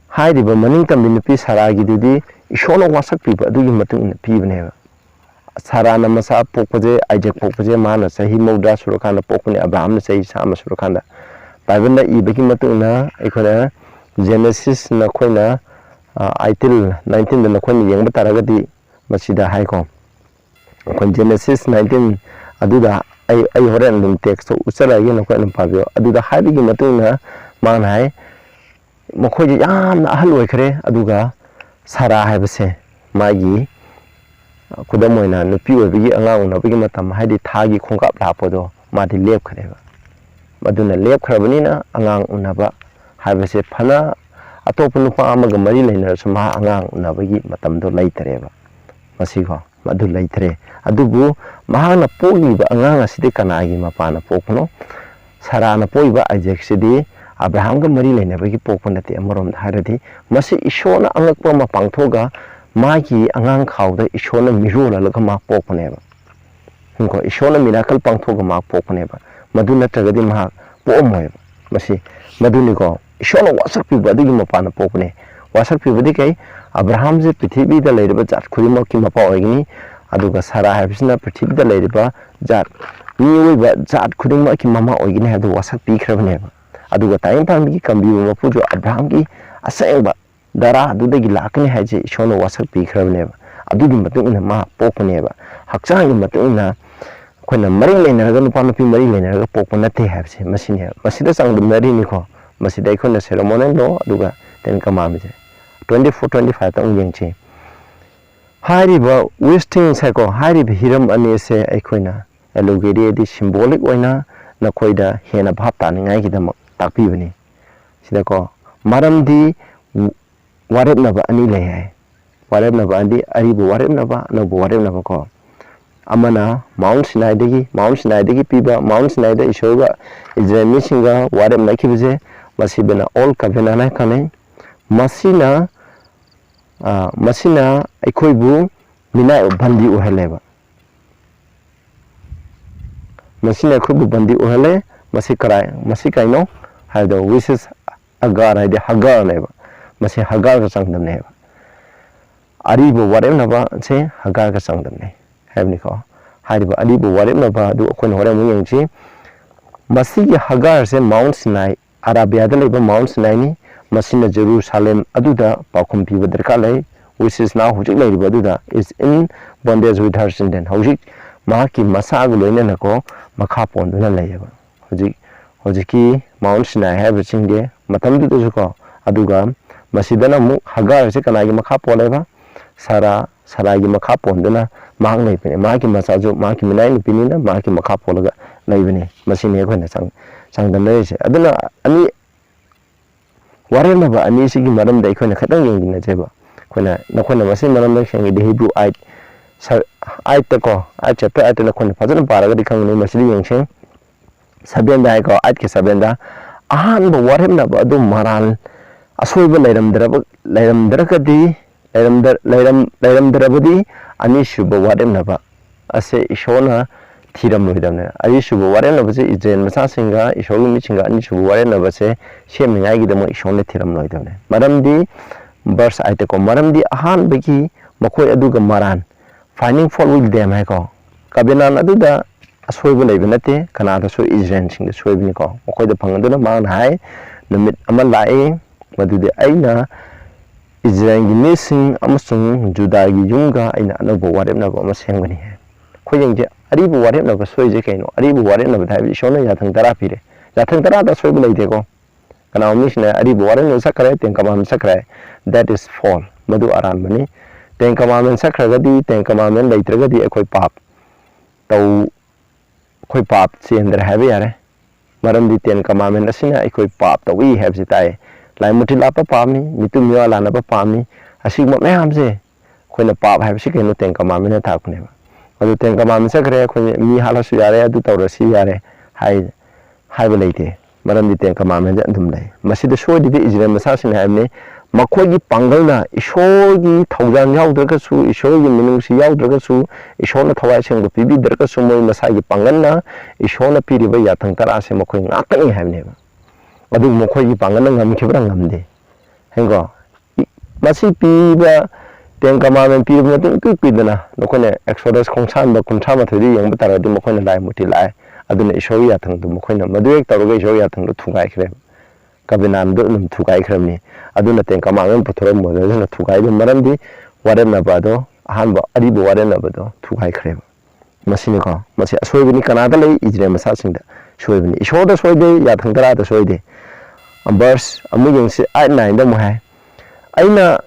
ꯍꯥꯏꯔꯤꯕ ꯃꯅꯤꯡ ꯇꯝꯕꯤ ꯅꯨꯄꯤ ꯁꯔꯥꯒꯤꯗꯨꯗꯤ ꯏꯁꯣꯔꯅ ꯋꯥꯁꯛꯄꯤꯕ ꯑꯗꯨꯒꯤ ꯃꯇꯨꯡ ꯏꯟꯅ ꯄꯤꯕꯅꯦꯕ꯫ ꯁꯔꯥꯅ ꯃꯆꯥ ꯄꯣꯛꯄꯁꯦ, ꯑꯥꯏꯖꯦꯛ ꯄꯣꯛꯄꯁꯦ ꯃꯥꯅ ꯆꯍꯤ ꯃꯧꯗ꯭ꯔꯥ ꯁꯨꯔꯀꯥꯟꯗ ꯄꯣꯛꯄꯅꯦ, ꯑꯕ꯭ꯔꯥꯍꯥꯝꯅ ꯆꯍꯤ ꯆꯥꯝꯃ ꯁꯨꯔꯀꯥꯟꯗ꯫ ꯕꯥꯏꯕꯜꯅ ꯏꯕꯒꯤ ꯃꯇꯨꯡ ꯏꯟꯅ ꯑꯩꯈꯣꯏꯅ Genesis ꯅꯈꯣꯏꯅ, ꯑ, eighteen, nineteen ꯗ ꯅꯈꯣꯏꯅ ꯌꯦꯡꯕ ꯇꯥꯔꯒꯗꯤ ꯃꯁꯤꯗ ꯍꯥꯏꯀꯣ꯫ ꯑꯩꯈꯣꯏ Genesis nineteen ꯑꯗꯨꯗ ꯑꯩ, ꯑꯩ ꯍꯣꯔꯦꯟ ꯑꯗꯨꯝ text ꯇꯣ ꯎꯠꯆꯔꯛꯑꯒꯦ, ꯅꯈꯣꯏ ꯑꯗꯨꯝ ꯄꯥꯕꯤꯌꯣ꯫ ꯑꯗꯨꯗ ꯍꯥꯏꯕꯒꯤ ꯃꯇꯨꯡ ꯏꯟꯅ ꯃꯥꯅ ꯍꯥꯏ, ꯃꯈꯣꯏꯁꯦ ꯌꯥꯝꯅ ꯑꯍꯜ ꯑꯣꯏꯈ꯭ꯔꯦ, ꯑꯗꯨꯒ ꯁꯔꯥ ꯍꯥꯏꯕꯁꯦ ꯃꯥꯒꯤ, ꯈꯨꯗꯝ ꯑꯣꯏꯅ ꯅꯨꯄꯤ ꯑꯣꯏꯕꯒꯤ ꯑꯉꯥꯡ ꯎꯅꯕꯒꯤ ꯃꯇꯝ, ꯍꯥꯏꯗꯤ ꯊꯥꯒꯤ ꯈꯣꯡꯀꯥꯞ ꯂꯥꯛꯄꯗꯣ ꯃꯥꯗꯤ ꯂꯦꯞꯈ꯭ꯔꯦꯕ꯫ ꯃꯗꯨꯅ ꯂꯦꯞꯈ꯭ꯔꯕꯅꯤꯅ ꯑꯉꯥꯡ ꯎꯅꯕ ꯍꯥꯏꯕꯁꯦ ꯐꯅ ꯑꯇꯣꯞꯄ ꯅꯨꯄꯥ ꯑꯃꯒ ꯃꯔꯤ ꯂꯩꯅꯔꯁꯨ ꯃꯍꯥꯛ ꯑꯉꯥꯡ ꯎꯅꯕꯒꯤ ꯃꯇꯝꯗꯣ ꯂꯩꯇꯔꯦꯕ꯫ ꯃꯁꯤꯀꯣ, ꯃꯗꯨ ꯂꯩꯇ꯭ꯔꯦ꯫ ꯑꯗꯨꯕꯨ ꯃꯍꯥꯛꯅ ꯄꯣꯛꯂꯤꯕ ꯑꯉꯥꯡ ꯑꯁꯤꯗꯤ ꯀꯅꯥꯒꯤ ꯃꯄꯥꯅ ꯄꯣꯛꯄꯅꯣ? ꯁꯔꯥꯅ ꯄꯣꯛꯏꯕ ꯑꯥꯏꯖꯦꯛꯁꯤꯗꯤ ꯑꯕ꯭ꯔꯥꯍꯥꯝꯒ ꯃꯔꯤ ꯂꯩꯅꯕꯒꯤ ꯄꯣꯛꯄ ꯅꯠꯇꯦ꯫ ꯑꯃꯔꯣꯝꯗ ꯍꯥꯏꯔꯗꯤ ꯃꯁꯤ ꯏꯁꯣꯔꯅ ꯑꯉꯛꯄ ꯑꯃ ꯄꯥꯡꯊꯣꯛꯑꯒ ꯃꯥꯒꯤ ꯑꯉꯥꯡ ꯈꯥꯎꯗ ꯏꯁꯣꯔꯅ ꯃꯤꯔꯣꯜꯍꯜꯂꯒ ꯃꯥ ꯄꯣꯛꯄꯅꯦꯕ꯫ ꯀꯣ, ꯏꯁꯣꯔꯅ miracle ꯄꯥꯡꯊꯣꯛꯑꯒ ꯃꯥ ꯄꯣꯛꯄꯅꯦꯕ꯫ ꯃꯗꯨ ꯅꯠꯇ꯭ꯔꯒꯗꯤ ꯃꯍꯥꯛ ꯄꯣꯛꯑꯝꯃꯣꯏꯕ꯫ ꯃꯁꯤ ꯃꯗꯨꯅꯤꯀꯣ, ꯏꯁꯣꯔꯅ ꯋꯥꯁꯛꯄꯤꯕ ꯑꯗꯨꯒꯤ ꯃꯄꯥꯅ ꯄꯣꯛꯄꯅꯦ꯫ ꯋꯥꯁꯛꯄꯤꯕꯗꯤ ꯀꯩ? ꯑꯕ꯭ꯔꯥꯍꯥꯝꯁꯦ ꯄ꯭ꯔꯤꯊꯤꯕꯤꯗ ꯂꯩꯔꯤꯕ ꯖꯥꯠ ꯈꯨꯗꯤꯡꯃꯛꯀꯤ ꯃꯄꯥ ꯑꯣꯏꯒꯅꯤ, ꯑꯗꯨꯒ ꯁꯔꯥ ꯍꯥꯏꯕꯁꯤꯅ ꯄ꯭ꯔꯤꯊꯤꯕꯤꯗ ꯂꯩꯔꯤꯕ ꯖꯥꯠ, ꯃꯤꯑꯣꯏꯕ ꯖꯥꯠ ꯈꯨꯗꯤꯡꯃꯛꯀꯤ ꯃꯃꯥ ꯑꯣꯏꯒꯅꯤ ꯍꯥꯏꯕꯗꯨ ꯋꯥꯁꯛꯄꯤꯈ꯭ꯔꯕꯅꯦꯕ꯫ ꯑꯗꯨꯒ ꯇꯥꯏꯕꯪ ꯄꯥꯟꯕꯒꯤ ꯀꯝꯕꯤꯕ ꯃꯄꯨꯁꯨ ꯑꯕ꯭ꯔꯥꯍꯥꯝꯒꯤ ꯑꯁꯦꯡꯕ ꯗꯥꯔꯥ ꯑꯗꯨꯗꯒꯤ ꯂꯥꯛꯀꯅꯤ ꯍꯥꯏꯁꯦ ꯏꯁꯣꯔꯅ ꯋꯥꯁꯛ ꯄꯤꯈ꯭ꯔꯕꯅꯦꯕ꯫ ꯑꯗꯨꯒꯤ ꯃꯇꯨꯡ ꯏꯟꯅ ꯃꯥ ꯄꯣꯛꯄꯅꯦꯕ꯫ ꯍꯛꯆꯥꯡꯒꯤ ꯃꯇꯨꯡ ꯏꯟꯅ ꯑꯩꯈꯣꯏꯅ ꯃꯔꯤ ꯂꯩꯅꯔꯒ, ꯅꯨꯄꯥ ꯅꯨꯄꯤ ꯃꯔꯤ ꯂꯩꯅꯔꯒ ꯄꯣꯛꯄ ꯅꯠꯇꯦ ꯍꯥꯏꯕꯁꯦ ꯃꯁꯤꯅꯦꯕ꯫ ꯃꯁꯤꯗ ꯆꯥꯡꯗꯝꯅꯔꯤꯅꯤꯀꯣ꯫ ꯃꯁꯤꯗ ꯑꯩꯈꯣꯏꯅ ceremonial law ꯑꯗꯨꯒ Ten Commandmentꯁꯦ twenty four twenty fiveꯇ ꯑꯃꯨꯛ ꯌꯦꯡꯁꯤ꯫ ꯍꯥꯏꯔꯤꯕ wishes ꯍꯥꯏꯀꯣ, ꯍꯥꯏꯔꯤꯕ ꯍꯤꯔꯝ ꯑꯅꯤ ꯑꯁꯦ ꯑꯩꯈꯣꯏꯅ allegory ꯍꯥꯏꯗꯤ symbolic ꯑꯣꯏꯅ ꯅꯈꯣꯏꯗ ꯍꯦꯟꯅ ꯚꯥꯞ ꯇꯥꯅꯤꯡꯉꯥꯏꯒꯤꯗꯃꯛ ꯇꯥꯛꯄꯤꯕꯅꯤ꯫ ꯁꯤꯗꯀꯣ, ꯃꯔꯝꯗꯤ ꯋꯥꯔꯦꯞꯅꯕ ꯑꯅꯤ ꯂꯩ ꯍꯥꯏ꯫ ꯋꯥꯔꯦꯞꯅꯕ ꯑꯅꯤ, ꯑꯔꯤꯕ ꯋꯥꯔꯦꯞꯅꯕ, ꯑꯅꯧꯕ ꯋꯥꯔꯦꯞꯅꯕ ꯀꯣ꯫ ꯑꯃꯅ Mount Sinaiꯗꯒꯤ, Mount Sinaiꯗꯒꯤ ꯄꯤꯕ, Mount Sinaiꯗ ꯏꯁꯣꯔꯒ ꯏꯖꯔꯦꯜ ꯃꯤꯁꯤꯡꯒ ꯋꯥꯔꯦꯞꯅꯈꯤꯕꯁꯦ, ꯃꯁꯤꯕꯨꯅ Old Covenant ꯍꯥꯏꯅ ꯈꯪꯅꯩ꯫ ꯃꯁꯤꯅ, ꯑ, ꯃꯁꯤꯅ ꯑꯩꯈꯣꯏꯕꯨ ꯃꯤꯅꯥꯏ, ꯕꯟꯗꯤ ꯑꯣꯏꯍꯜꯂꯦꯕ꯫ ꯃꯁꯤꯅ ꯑꯩꯈꯣꯏꯕꯨ ꯕꯟꯗꯤ ꯑꯣꯏꯍꯜꯂꯦ꯫ ꯃꯁꯤ ꯀꯔꯥꯏ, ꯃꯁꯤ ꯀꯩꯅꯣ ꯍꯥꯏꯕꯗ, wishes Hagar ꯍꯥꯏꯗꯤ ꯍꯒꯔꯅꯦꯕ꯫ ꯃꯁꯤ ꯍꯒꯔꯒ ꯆꯥꯡꯗꯝꯅꯩꯕ꯫ ꯑꯔꯤꯕ ꯋꯥꯔꯦꯞꯅꯕꯁꯦ ꯍꯒꯔꯒ ꯆꯥꯡꯗꯝꯅꯩ ꯍꯥꯏꯕꯅꯤꯀꯣ꯫ ꯍꯥꯏꯔꯤꯕ ꯑꯔꯤꯕ ꯋꯥꯔꯦꯞꯅꯕ ꯑꯗꯨ ꯑꯩꯈꯣꯏꯅ ꯍꯣꯔꯦꯟ ꯑꯃꯨꯛ ꯌꯦꯡꯁꯤ꯫ ꯃꯁꯤꯒꯤ ꯍꯒꯔꯁꯦ Mount Sinai, ꯑꯔꯥꯕꯤꯌꯥꯗ ꯂꯩꯕ Mount Sinaiꯅꯤ꯫ ꯃꯁꯤꯅ ꯖꯦꯔꯨꯁꯥꯂꯦꯝ ꯑꯗꯨꯗ ꯄꯥꯎꯈꯨꯝ ꯄꯤꯕ ꯗꯔꯀꯥꯔ ꯂꯩ꯫ Wishes now ꯍꯧꯖꯤꯛ ꯂꯩꯔꯤꯕ ꯑꯗꯨꯗ is in bondage with her children꯫ ꯍꯧꯖꯤꯛ ꯃꯍꯥꯛꯀꯤ ꯃꯆꯥꯒ ꯂꯣꯏꯅꯅꯀꯣ ꯃꯈꯥ ꯄꯣꯟꯗꯨꯅ ꯂꯩꯌꯦꯕ꯫ ꯍꯧꯖꯤꯛ, ꯍꯧꯖꯤꯛꯀꯤ Mount Sinai ꯍꯥꯏꯔꯤꯕ ꯆꯤꯡꯁꯦ ꯃꯇꯝꯗꯨꯗꯁꯨꯀꯣ, ꯑꯗꯨꯒ ꯃꯁꯤꯗꯅ ꯑꯃꯨꯛ ꯍꯒꯔꯁꯦ ꯀꯅꯥꯒꯤ ꯃꯈꯥ ꯄꯣꯜꯂꯦꯕ? ꯁꯥꯔꯥ, ꯁꯥꯔꯥꯒꯤ ꯃꯈꯥ ꯄꯣꯟꯗꯨꯅ ꯃꯍꯥꯛ ꯂꯩꯕꯅꯦ꯫ ꯃꯍꯥꯛꯀꯤ ꯃꯆꯥꯁꯨ ꯃꯍꯥꯛꯀꯤ ꯃꯤꯅꯥꯏ ꯅꯨꯄꯤꯅꯤꯅ ꯃꯍꯥꯛꯀꯤ ꯃꯈꯥ ꯄꯣꯜꯂꯒ ꯂꯩꯕꯅꯤ꯫ ꯃꯁꯤꯅꯤ ꯑꯩꯈꯣꯏꯅ ꯆꯥꯡ-, ꯆꯥꯡꯗꯝꯅꯔꯤꯁꯦ꯫ ꯑꯗꯨꯅ ꯑꯅꯤ, ꯋꯥꯔꯦꯞꯅꯕ ꯑꯅꯤꯁꯤꯒꯤ ꯃꯔꯝꯗ ꯑꯩꯈꯣꯏꯅ ꯈꯤꯇꯪ ꯌꯦꯡꯃꯤꯟꯅꯁꯦꯕ꯫ ꯑꯩꯈꯣꯏꯅ, ꯅꯈꯣꯏꯅ ꯃꯁꯤꯒꯤ ꯃꯔꯝꯗ ꯈꯪꯉꯤꯗꯤ Hebrew eight, ꯁ-, eightꯇꯀꯣ, eight, chapter eightꯇ ꯅꯈꯣꯏꯅ ꯐꯖꯅ ꯄꯥꯔꯒꯗꯤ ꯈꯪꯒꯅꯤ꯫ ꯃꯁꯤꯗ ꯌꯦꯡꯁꯦ꯫ Sevenꯗ ꯍꯥꯏꯀꯣ, eightꯀꯤ sevenꯗ, "ꯑꯍꯥꯟꯕ ꯋꯥꯔꯦꯞꯅꯕ ꯑꯗꯨ ꯃꯔꯥꯜ, ꯑꯁꯣꯏꯕ ꯂꯩꯔꯝꯗ꯭ꯔꯕ, ꯂꯩꯔꯝꯗ꯭ꯔꯒꯗꯤ, ꯂꯩꯔꯝꯗ-, ꯂꯩꯔꯝ-, ꯂꯩꯔꯝꯗ꯭ꯔꯕꯗꯤ ꯑꯅꯤꯁꯨꯕ ꯋꯥꯔꯦꯞꯅꯕ ꯑꯁꯦ ꯏꯁꯣꯔꯅ ꯊꯤꯔꯝꯂꯣꯏꯗꯕꯅꯦ"꯫ ꯑꯅꯤꯁꯨꯕ ꯋꯥꯔꯦꯞꯅꯕꯁꯦ ꯏꯖꯔꯦꯜ ꯃꯆꯥꯁꯤꯡꯒ ꯏꯁꯣꯔꯒꯤ ꯃꯤꯁꯤꯡꯒ ꯑꯅꯤꯁꯨꯕ ꯋꯥꯔꯦꯞꯅꯕꯁꯦ ꯁꯦꯝꯅꯤꯡꯉꯥꯏꯒꯤꯗꯃꯛ ꯏꯁꯣꯔꯅ ꯊꯤꯔꯝꯂꯣꯏꯗꯕꯅꯦ꯫ ꯃꯔꯝꯗꯤ verse eightꯇꯀꯣ, "ꯃꯔꯝꯗꯤ ꯑꯍꯥꯟꯕꯒꯤ ꯃꯈꯣꯏ ꯑꯗꯨꯒ ꯃꯔꯥꯟ", finding fault with them ꯍꯥꯏꯀꯣ, covenant ꯑꯗꯨꯗ ꯑꯁꯣꯏꯕ ꯂꯩꯕ ꯅꯠꯇꯦ, ꯀꯅꯥꯗ ꯁꯣꯏ? ꯏꯖꯔꯦꯜꯁꯤꯡꯗ ꯁꯣꯏꯕꯅꯤꯀꯣ꯫ ꯃꯈꯣꯏꯗ ꯐꯪꯒꯗꯨꯅ ꯃꯍꯥꯛꯅ ꯍꯥꯏ, "ꯅꯨꯃꯤꯠ ꯑꯃ ꯂꯥꯛꯏ, ꯃꯗꯨꯗꯤ ꯑꯩꯅ ꯏꯖꯔꯦꯜꯒꯤ ꯃꯤꯁꯤꯡ ꯑꯃꯁꯨꯡ ꯖꯨꯗꯥꯒꯤ ꯌꯨꯝꯒ ꯑꯩꯅ ꯑꯅꯧꯕ ꯋꯥꯔꯦꯞꯅꯕ ꯑꯃ ꯁꯦꯝꯒꯅꯤ ꯍꯥꯏ꯫ ꯑꯩꯈꯣꯏ ꯌꯦꯡꯁꯦ, ꯑꯔꯤꯕ ꯋꯥꯔꯦꯞꯅꯕ ꯁꯣꯏꯁꯦ ꯀꯩꯅꯣ? ꯑꯔꯤꯕ ꯋꯥꯔꯦꯞꯅꯕꯗ ꯍꯥꯏꯕꯗꯤ ꯏꯁꯣꯔꯅ ꯌꯥꯊꯪ ꯇꯔꯥ ꯄꯤꯔꯦ꯫ ꯌꯥꯊꯪ ꯇꯔꯥꯗ ꯑꯁꯣꯏꯕ ꯂꯩꯇꯦꯀꯣ꯫ ꯀꯅꯥꯒꯨꯝꯕ ꯃꯤꯁꯤꯅ ꯑꯔꯤꯕ ꯋꯥꯔꯦꯞꯅꯕ ꯆꯠꯈ꯭ꯔꯦ, Ten Commandment ꯆꯠꯈ꯭ꯔꯦ, that is false, ꯃꯗꯨ ꯑꯔꯥꯟꯕꯅꯤ꯫ Ten Commandment ꯆꯠꯈ꯭ꯔꯒꯗꯤ, Ten Commandment ꯂꯩꯇ꯭ꯔꯒꯗꯤ ꯑꯩꯈꯣꯏ ꯄꯥꯞ ꯇꯧ, ꯑꯩꯈꯣꯏ ꯄꯥꯞ ꯆꯦꯟꯗ꯭ꯔꯦ ꯍꯥꯏꯕ ꯌꯥꯔꯦ꯫ ꯃꯔꯝꯗꯤ Ten Commandment ꯑꯁꯤꯅ ꯑꯩꯈꯣꯏ ꯄꯥꯞ ꯇꯧꯏ ꯍꯥꯏꯕꯁꯤ ꯇꯥꯛꯑꯦ꯫ ꯂꯥꯏ ꯃꯨꯊꯤ ꯂꯥꯠꯄ ꯄꯥꯞꯅꯤ, ꯃꯤꯇꯨꯝ ꯃꯤꯋꯥ ꯂꯥꯟꯅꯕ ꯄꯥꯞꯅꯤ꯫ ꯑꯁꯤꯒꯨꯝꯕ ꯃꯌꯥꯝꯁꯦ ꯑꯩꯈꯣꯏꯅ ꯄꯥꯞ ꯍꯥꯏꯕꯁꯤ ꯀꯩꯅꯣ? Ten Commandment ꯅ ꯊꯥꯛꯄꯅꯦꯕ꯫ ꯑꯗꯨ Ten Commandment ꯆꯠꯈ꯭ꯔꯦ, ꯑꯩꯈꯣꯏ ꯃꯤ ꯍꯥꯠꯂꯁꯨ ꯌꯥꯔꯦ, ꯑꯗꯨ ꯇꯧꯔꯁꯨ ꯌꯥꯔꯦ ꯍꯥꯏ, ꯍꯥꯏꯕ ꯂꯩꯇꯦ꯫ ꯃꯔꯝꯗꯤ Ten Commandment ꯁꯦ ꯑꯗꯨꯝ ꯂꯩ꯫ ꯃꯁꯤꯗ ꯁꯣꯏꯔꯤꯗꯤ ꯏꯖꯔꯦꯜ ꯃꯆꯥꯁꯤꯡꯅ ꯍꯥꯏꯕꯅꯤ, ꯃꯈꯣꯏꯒꯤ ꯄꯥꯡꯒꯜꯅ, ꯏꯁꯣꯔꯒꯤ ꯊꯧꯖꯥꯜ ꯌꯥꯎꯗ꯭ꯔꯒꯁꯨ, ꯏꯁꯣꯔꯒꯤ ꯃꯤꯅꯨꯡꯁꯤ ꯌꯥꯎꯗ꯭ꯔꯒꯁꯨ, ꯏꯁꯣꯔꯅ ꯊꯋꯥꯏ ꯑꯁꯦꯡꯕ ꯄꯤꯕꯤꯗ꯭ꯔꯒꯁꯨ, ꯃꯣꯏ ꯃꯁꯥꯒꯤ ꯄꯥꯡꯒꯜꯅ ꯏꯁꯣꯔꯅ ꯄꯤꯔꯤꯕ ꯌꯥꯊꯪ ꯇꯔꯥꯁꯦ ꯃꯈꯣꯏ ꯉꯥꯛꯀꯅꯤ ꯍꯥꯏꯕꯅꯦꯕ꯫ ꯑꯗꯨꯕꯨ ꯃꯈꯣꯏꯒꯤ ꯄꯥꯡꯒꯜꯅ ꯉꯝꯈꯤꯕ꯭ꯔꯥ? ꯉꯝꯗꯦ꯫ ꯍꯦꯡꯀꯣ? ꯏ-, ꯃꯁꯤ ꯄꯤꯕ, Ten Commandment ꯄꯤꯔꯕ ꯃꯇꯨꯡ ꯏꯀꯨꯏ ꯀꯨꯏꯗꯅ ꯅꯈꯣꯏꯅ Exodus ꯈꯣꯡꯁꯥꯟꯕ ꯀꯨꯟꯊ꯭ꯔꯥ ꯃꯥꯊꯣꯏꯗ ꯌꯦꯡꯕ ꯇꯥꯔꯒꯗꯤ ꯃꯈꯣꯏꯅ ꯂꯥꯏ ꯃꯨꯊꯤ ꯂꯥꯛꯑꯦ꯫ ꯑꯗꯨꯅ ꯏꯁꯣꯔꯒꯤ ꯌꯥꯊꯪꯗꯨ ꯃꯈꯣꯏꯅ ꯃꯗꯨ ꯍꯦꯛ ꯇꯧꯔꯒ ꯏꯁꯣꯔꯒꯤ ꯌꯥꯊꯪꯗꯨ ꯊꯨꯒꯥꯏꯈ꯭ꯔꯦꯕ꯫ Covenant ꯗꯨ ꯑꯗꯨꯝ ꯊꯨꯒꯥꯏꯈ꯭ꯔꯕꯅꯤ꯫ ꯑꯗꯨꯅ Ten Commandment ꯄꯨꯊꯣꯔꯛꯑꯝꯕ ꯑꯗꯨꯅ ꯊꯨꯒꯥꯏꯗꯨ, ꯃꯔꯝꯗꯤ ꯋꯥꯔꯦꯞꯅꯕ ꯑꯗꯣ, ꯑꯍꯥꯟꯕ ꯑꯔꯤꯕ ꯋꯥꯔꯦꯞꯅꯕꯗꯣ ꯊꯨꯒꯥꯏꯈ꯭ꯔꯦꯕ꯫ ꯃꯁꯤꯅꯤꯀꯣ, ꯃꯁꯤ ꯑꯁꯣꯏꯕꯅꯤ꯫ ꯀꯅꯥꯗ ꯂꯩ? ꯏꯖꯔꯦꯜ ꯃꯆꯥꯁꯤꯡꯗ ꯁꯣꯏꯕꯅꯤ꯫ ꯏꯁꯣꯔꯗ ꯁꯣꯏꯗꯦ, ꯌꯥꯊꯪ ꯇꯔꯥꯗ ꯁꯣꯏꯗꯦ꯫ Verse ꯑꯃꯨꯛ ꯌꯦꯡꯁꯤ, eight nine ꯗ ꯑꯃꯨꯛ ꯍꯥꯏ, "ꯑꯩꯅ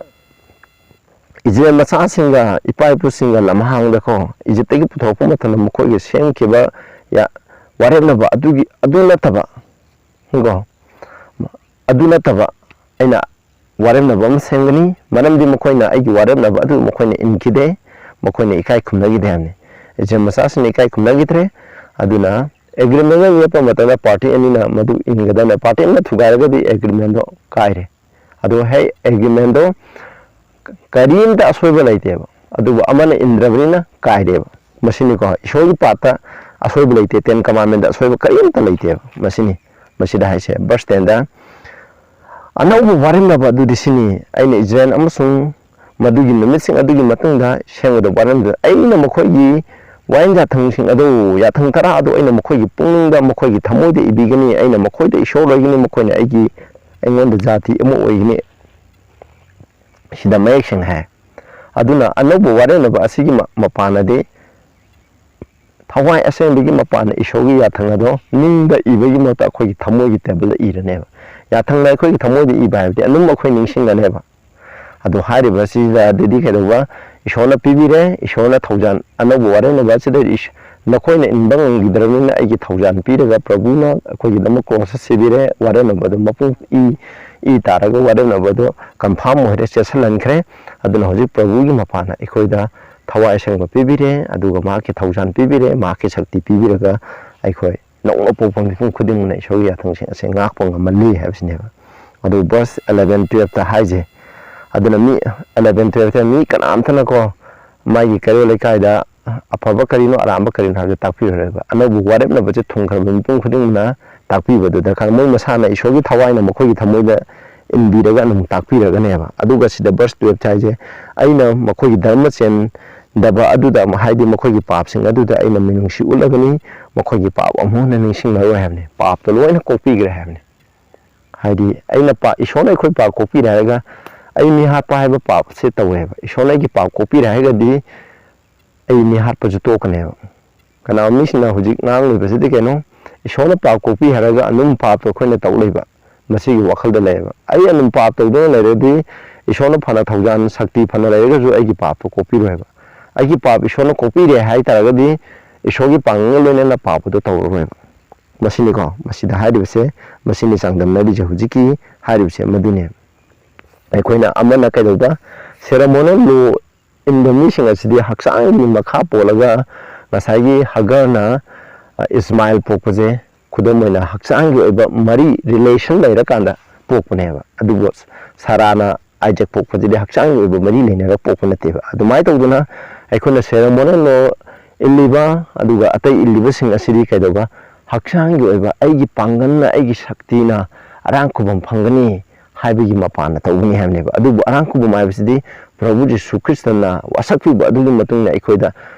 ꯏꯖꯔꯦꯜ ꯃꯆꯥꯁꯤꯡꯒ ꯏꯄꯥ ꯏꯄꯨꯁꯤꯡꯒ ꯂꯝꯍꯥꯡꯗꯀꯣ, ꯏꯖꯤꯞꯇꯒꯤ ꯄꯨꯊꯣꯔꯛꯄ ꯃꯇꯝꯗ ꯃꯈꯣꯏꯒꯤ ꯁꯦꯝꯈꯤꯕ ꯌꯥ-, ꯋꯥꯔꯦꯞꯅꯕ ꯑꯗꯨꯒꯤ, ꯑꯗꯨ ꯅꯠꯇꯕ", ꯀꯣ, "ꯑꯗꯨ ꯅꯠꯇꯕ ꯑꯩꯅ ꯋꯥꯔꯦꯞꯅꯕ ꯑꯃ ꯁꯦꯝꯒꯅꯤ, ꯃꯔꯝꯗꯤ ꯃꯈꯣꯏꯅ ꯑꯩꯒꯤ ꯋꯥꯔꯦꯞꯅꯕ ꯑꯗꯨ ꯃꯈꯣꯏꯅ ꯏꯟꯈꯤꯗꯦ, ꯃꯈꯣꯏꯅ ꯏꯀꯥꯏ ꯈꯨꯝꯅꯈꯤꯗꯦ" ꯍꯥꯏꯕꯅꯤ꯫ ꯏꯖꯔꯦꯜ ꯃꯆꯥꯁꯤꯡꯅ ꯏꯀꯥꯏ ꯈꯨꯝꯅꯈꯤꯗ꯭ꯔꯦ꯫ ꯑꯗꯨꯅ agreement ꯗ ꯂꯦꯞꯄ ꯃꯇꯝꯗ party ꯑꯅꯤꯅ ꯃꯗꯨ ꯏꯟꯒꯗꯕꯅꯤ꯫ Party ꯑꯃꯅ ꯊꯨꯒꯥꯏꯔꯒꯗꯤ agreement ꯗꯣ ꯀꯥꯏꯔꯦ꯫ ꯑꯗꯣ ꯍꯦꯛ agreement ꯗꯣ ꯀꯔꯤꯝꯇ ꯑꯁꯣꯏꯕ ꯂꯩꯇꯦꯕ, ꯑꯗꯨꯕꯨ ꯑꯃꯅ ꯏꯟꯗ꯭ꯔꯕꯅꯤꯅ ꯀꯥꯏꯔꯦꯕ꯫ ꯃꯁꯤꯅꯤꯀꯣ, ꯏꯁꯣꯔꯒꯤ ꯄꯥꯠꯇ ꯑꯁꯣꯏꯕ ꯂꯩꯇꯦ, Ten Commandment ꯗ ꯑꯁꯣꯏꯕ ꯀꯔꯤꯝꯇ ꯂꯩꯇꯦꯕ꯫ ꯃꯁꯤꯅꯤ, ꯃꯁꯤꯗ ꯍꯥꯏꯁꯦ, verse ten ꯗ, "ꯑꯅꯧꯕ ꯋꯥꯔꯦꯞꯅꯕ ꯑꯗꯨꯗꯤ ꯁꯤꯅꯤ, ꯑꯩꯅ ꯏꯖꯔꯦꯜ ꯑꯃꯁꯨꯡ ꯃꯗꯨꯒꯤ ꯅꯨꯃꯤꯠꯁꯤꯡ ꯑꯗꯨꯒꯤ ꯃꯇꯨꯡꯗ ꯁꯦꯝꯒꯗꯕ ꯋꯥꯔꯦꯞꯅꯕ, ꯑꯩꯅ ꯃꯈꯣꯏꯒꯤ ꯋꯥꯌꯦꯜ ꯌꯥꯊꯪꯁꯤꯡ ꯑꯗꯨ, ꯌꯥꯊꯪ ꯇꯔꯥ ꯑꯗꯨ ꯑꯩꯅ ꯃꯈꯣꯏꯒꯤ ꯄꯨꯛꯅꯤꯡꯗ, ꯃꯈꯣꯏꯒꯤ ꯊꯃꯣꯏꯗ ꯏꯕꯤꯒꯅꯤ, ꯑꯩꯅ ꯃꯈꯣꯏꯗ ꯏꯁꯣꯔ ꯑꯣꯏꯒꯅꯤ, ꯃꯈꯣꯏꯅ ꯑꯩꯒꯤ, ꯑꯩꯉꯣꯟꯗ ꯖꯥꯇꯤ ꯑꯃ ꯑꯣꯏꯒꯅꯤ"꯫ ꯁꯤꯗ ꯃꯌꯦꯛ ꯁꯦꯡꯅ ꯍꯥꯏ꯫ ꯑꯗꯨꯅ ꯑꯅꯧꯕ ꯋꯥꯔꯦꯞꯅꯕ ꯑꯁꯤꯒꯤ ꯃ-, ꯃꯄꯥꯟꯅꯗꯤ ꯊꯋꯥꯏ ꯑꯁꯦꯡꯕꯒꯤ ꯃꯄꯥꯟꯅ ꯏꯁꯣꯔꯒꯤ ꯌꯥꯊꯪ ꯑꯗꯣ ꯅꯨꯡꯗ ꯏꯕꯒꯤ ꯃꯍꯨꯠꯇ ꯑꯩꯈꯣꯏꯒꯤ ꯊꯃꯣꯏꯒꯤ ꯇꯦꯕꯜꯗ ꯏꯔꯅꯦꯕ꯫ ꯌꯥꯊꯪꯅ ꯑꯩꯈꯣꯏꯒꯤ ꯊꯃꯣꯏꯗ ꯏꯕ ꯍꯥꯏꯕꯗꯤ ꯑꯗꯨꯝ ꯑꯩꯈꯣꯏ ꯅꯤꯡꯁꯤꯡꯒꯅꯦꯕ꯫ ꯑꯗꯣ ꯍꯥꯏꯔꯤꯕꯁꯤꯗꯗꯤ ꯀꯩꯗꯧꯕ, ꯏꯁꯣꯔꯅ ꯄꯤꯕꯤꯔꯦ, ꯏꯁꯣꯔꯅ ꯊꯧꯖꯥꯟ, ꯑꯅꯧꯕ ꯋꯥꯔꯦꯞꯅꯕ ꯑꯁꯤꯗ ꯏꯁ-, ꯅꯈꯣꯏꯅ ꯏꯟꯕ ꯉꯝꯈꯤꯗ꯭ꯔꯕꯅꯤꯅ ꯑꯩꯒꯤ ꯊꯧꯖꯥꯟ ꯄꯤꯔꯒ ꯄ꯭ꯔꯚꯨꯅ ꯑꯩꯈꯣꯏꯒꯤꯗꯃꯛ ꯀ꯭ꯔꯣꯁꯇ ꯁꯤꯕꯤꯔꯦ, ꯋꯥꯔꯦꯞꯅꯕꯗꯣ ꯃꯄꯨꯡ ꯏ, ꯏ ꯇꯥꯔꯒ ꯋꯥꯔꯦꯞꯅꯕꯗꯣ ꯀꯟꯐꯥꯔꯝ ꯑꯣꯏꯔꯦ, ꯆꯦꯠꯁꯤꯜꯍꯟꯈ꯭ꯔꯦ꯫ ꯑꯗꯨꯅ ꯍꯧꯖꯤꯛ ꯄ꯭ꯔꯚꯨꯒꯤ ꯃꯄꯥꯟꯅ ꯑꯩꯈꯣꯏꯗ ꯊꯋꯥꯏ ꯑꯁꯦꯡꯕ ꯄꯤꯕꯤꯔꯦ, ꯑꯗꯨꯒ ꯃꯍꯥꯛꯀꯤ ꯊꯧꯖꯥꯟ ꯄꯤꯕꯤꯔꯦ, ꯃꯍꯥꯛꯀꯤ ꯁꯛꯇꯤ ꯄꯤꯕꯤꯔꯒ ꯑꯩꯈꯣꯏ ꯅꯧꯅ ꯄꯣꯛꯄ ꯃꯤꯄꯨꯝ ꯈꯨꯗꯤꯡꯃꯛꯅ ꯏꯁꯣꯔꯒꯤ ꯌꯥꯊꯪꯁꯤꯡ ꯑꯁꯦ ꯉꯥꯛꯄ ꯉꯝꯍꯜꯂꯤ ꯍꯥꯏꯕꯁꯤꯅꯦꯕ꯫ ꯑꯗꯨ ꯚꯔꯁ ꯑꯦꯂꯚꯦꯟ ꯇꯨꯌꯦꯜꯞꯇ ꯍꯥꯏꯁꯦ꯫ ꯑꯗꯨꯅ ꯃꯤ ꯑꯦꯂꯚꯦꯟ ꯇꯨꯌꯦꯜꯞꯇ ꯃꯤ ꯀꯅꯥꯝꯇꯅꯀꯣ ꯃꯥꯒꯤ ꯀꯩꯔꯣꯜ ꯂꯩꯀꯥꯏꯗ ꯑꯐꯕ ꯀꯔꯤꯅꯣ ꯑꯔꯥꯟꯕ ꯀꯔꯤꯅꯣ ꯍꯥꯏꯕꯗꯨ ꯇꯥꯛꯄꯤꯔꯔꯣꯏꯕ꯫ ꯑꯅꯧꯕ ꯋꯥꯔꯦꯞꯅꯕꯁꯦ ꯊꯨꯡꯈ꯭ꯔꯕ ꯃꯤꯄꯨꯝ ꯈꯨꯗꯤꯡꯃꯛꯅ ꯇꯥꯛꯄꯤꯕꯗꯨ ꯗꯔꯀꯥꯔ꯫ ꯃꯣꯏ ꯃꯁꯥꯅ ꯏꯁꯣꯔꯒꯤ ꯊꯋꯥꯏꯅ ꯃꯈꯣꯏꯒꯤ ꯊꯃꯣꯏꯗ ꯏꯟꯕꯤꯔꯒ ꯑꯗꯨꯝ ꯇꯥꯛꯄꯤꯔꯒꯅꯦꯕ꯫ ꯑꯗꯨꯒ ꯁꯤꯗ ꯚꯔꯁ ꯇꯨꯌꯦꯜꯞ ꯍꯥꯏꯁꯦ, "ꯑꯩꯅ ꯃꯈꯣꯏꯒꯤ ꯙꯔꯃ ꯆꯦꯟꯗꯕ ꯑꯗꯨꯗ ꯑꯃꯨꯛ, ꯍꯥꯏꯗꯤ ꯃꯈꯣꯏꯒꯤ ꯄꯥꯞꯁꯤꯡ ꯑꯗꯨꯗ ꯑꯩꯅ ꯃꯤꯅꯨꯡꯁꯤ ꯎꯠꯂꯒꯅꯤ, ꯃꯈꯣꯏꯒꯤ ꯄꯥꯞ ꯑꯃꯨꯛ ꯍꯟꯅ ꯅꯤꯡꯁꯤꯡꯂꯔꯣꯏ" ꯍꯥꯏꯕꯅꯤ꯫ ꯄꯥꯞꯇꯣ ꯂꯣꯏꯅ ꯀꯣꯛꯄꯤꯈ꯭ꯔꯦ ꯍꯥꯏꯕꯅꯤ꯫ ꯍꯥꯏꯗꯤ ꯑꯩꯅ ꯄꯥ-, ꯏꯁꯣꯔꯅ ꯑꯩꯈꯣꯏ ꯄꯥꯞ ꯀꯣꯛꯄꯤꯔꯦ ꯍꯥꯏꯔꯒ ꯑꯩ ꯃꯤ ꯍꯥꯠꯄ ꯍꯥꯏꯕ ꯄꯥꯞꯁꯦ ꯇꯧꯋꯦꯕ꯫ ꯏꯁꯣꯔꯅ ꯑꯩꯒꯤ ꯄꯥꯞ ꯀꯣꯛꯄꯤꯔꯦ ꯍꯥꯏꯔꯒꯗꯤ ꯑꯩ ꯃꯤ ꯍꯥꯠꯄꯁꯨ ꯇꯣꯛꯀꯅꯦꯕ꯫ ꯀꯅꯥꯒꯨꯝꯕ ꯃꯤꯁꯤꯡꯅ ꯍꯧꯖꯤꯛ ꯉꯥꯡꯂꯤꯕꯁꯤꯗꯤ ꯀꯩꯅꯣ? ꯏꯁꯣꯔꯅ ꯄꯥꯞ ꯀꯣꯛꯄꯤ ꯍꯥꯏꯔꯒ ꯑꯗꯨꯝ ꯄꯥꯞꯇꯣ ꯑꯩꯈꯣꯏꯅ ꯇꯧ ꯂꯩꯕ, ꯃꯁꯤꯒꯤ ꯋꯥꯈꯜꯗ ꯂꯩꯌꯦꯕ꯫ ꯑꯩ ꯑꯗꯨꯝ ꯄꯥꯞ ꯇꯧꯗꯨꯅ ꯂꯩꯔꯗꯤ ꯏꯁꯣꯔꯅ ꯐꯅ ꯊꯧꯖꯥꯟ ꯁꯛꯇꯤ ꯐꯅ ꯂꯩꯔꯒꯁꯨ ꯑꯩꯒꯤ ꯄꯥꯞꯇꯣ ꯀꯣꯛꯄꯤꯔꯣꯏꯕ꯫ ꯑꯩꯒꯤ ꯄꯥꯞ ꯏꯁꯣꯔꯅ ꯀꯣꯛꯄꯤꯔꯦ ꯍꯥꯏ ꯇꯥꯔꯒꯗꯤ ꯏꯁꯣꯔꯒꯤ ꯄꯥꯡꯒꯜꯒ ꯂꯣꯏꯅꯅ ꯄꯥꯞ ꯑꯗꯨ ꯇꯧꯔꯔꯣꯏꯕ꯫ ꯃꯁꯤꯅꯤꯀꯣ ꯃꯁꯤꯗ ꯍꯥꯏꯔꯤꯕꯁꯦ, ꯃꯁꯤꯅꯤ ꯆꯥꯡꯗꯝꯅꯔꯤꯁꯦ ꯍꯧꯖꯤꯛꯀꯤ ꯍꯥꯏꯔꯤꯕꯁꯦ ꯃꯗꯨꯅꯦ꯫ ꯑꯩꯈꯣꯏꯅ ꯑꯃꯅ ꯀꯩꯗꯧꯕ, ceremonial law ꯏꯟꯕ ꯃꯤꯁꯤꯡ ꯑꯁꯤꯗꯤ ꯍꯛꯆꯥꯡꯒꯤ ꯃꯈꯥ ꯄꯣꯜꯂꯒ ꯉꯁꯥꯏꯒꯤ ꯍꯒꯔꯅ, ꯑ, ꯏꯁꯃꯥꯏꯜ ꯄꯣꯛꯄꯁꯦ ꯈꯨꯗꯝ ꯑꯣꯏꯅ ꯍꯛꯆꯥꯡꯒꯤ ꯑꯣꯏꯕ ꯃꯔꯤ, relation ꯂꯩꯔꯀꯥꯟꯗ ꯄꯣꯛꯄꯅꯦꯕ꯫ ꯑꯗꯨꯕꯨ ꯁꯥꯔꯥꯅ ꯑꯥꯏꯖꯦꯛ ꯄꯣꯛꯄꯁꯤꯗꯤ ꯍꯛꯆꯥꯡꯒꯤ ꯑꯣꯏꯕ ꯃꯔꯤ ꯂꯩꯅꯔꯒ ꯄꯣꯛꯄ ꯅꯠꯇꯦꯕ꯫ ꯑꯗꯨꯃꯥꯏꯅ ꯇꯧꯗꯅ ꯑꯩꯈꯣꯏꯅ ceremonial law ꯏꯜꯂꯤꯕ ꯑꯗꯨꯒ ꯑꯇꯩ ꯏꯜꯂꯤꯕꯁꯤꯡ ꯑꯁꯤꯗꯤ ꯀꯩꯗꯧꯕ, ꯍꯛꯆꯥꯡꯒꯤ ꯑꯣꯏꯕ ꯑꯩꯒꯤ ꯄꯥꯡꯒꯜꯅ, ꯑꯩꯒꯤ ꯁꯛꯇꯤꯅ ꯑꯔꯥꯡ ꯈꯨꯕꯝ ꯐꯪꯒꯅꯤ ꯍꯥꯏꯕꯒꯤ ꯃꯄꯥꯟꯅ ꯇꯧꯒꯅꯤ ꯍꯥꯏꯕꯅꯦꯕ꯫ ꯑꯗꯨꯕꯨ ꯑꯔꯥꯡ ꯈꯨꯕꯝ ꯍꯥꯏꯕꯁꯤꯗꯤ ꯄ꯭ꯔꯚꯨ ꯖꯤꯁꯨ ꯈ꯭ꯔꯤꯁꯇꯅ ꯋꯥꯁꯛꯄꯤꯕ ꯑꯗꯨꯒꯤ ꯃꯇꯨꯡ ꯏꯟꯅ ꯑꯩꯈꯣꯏꯗ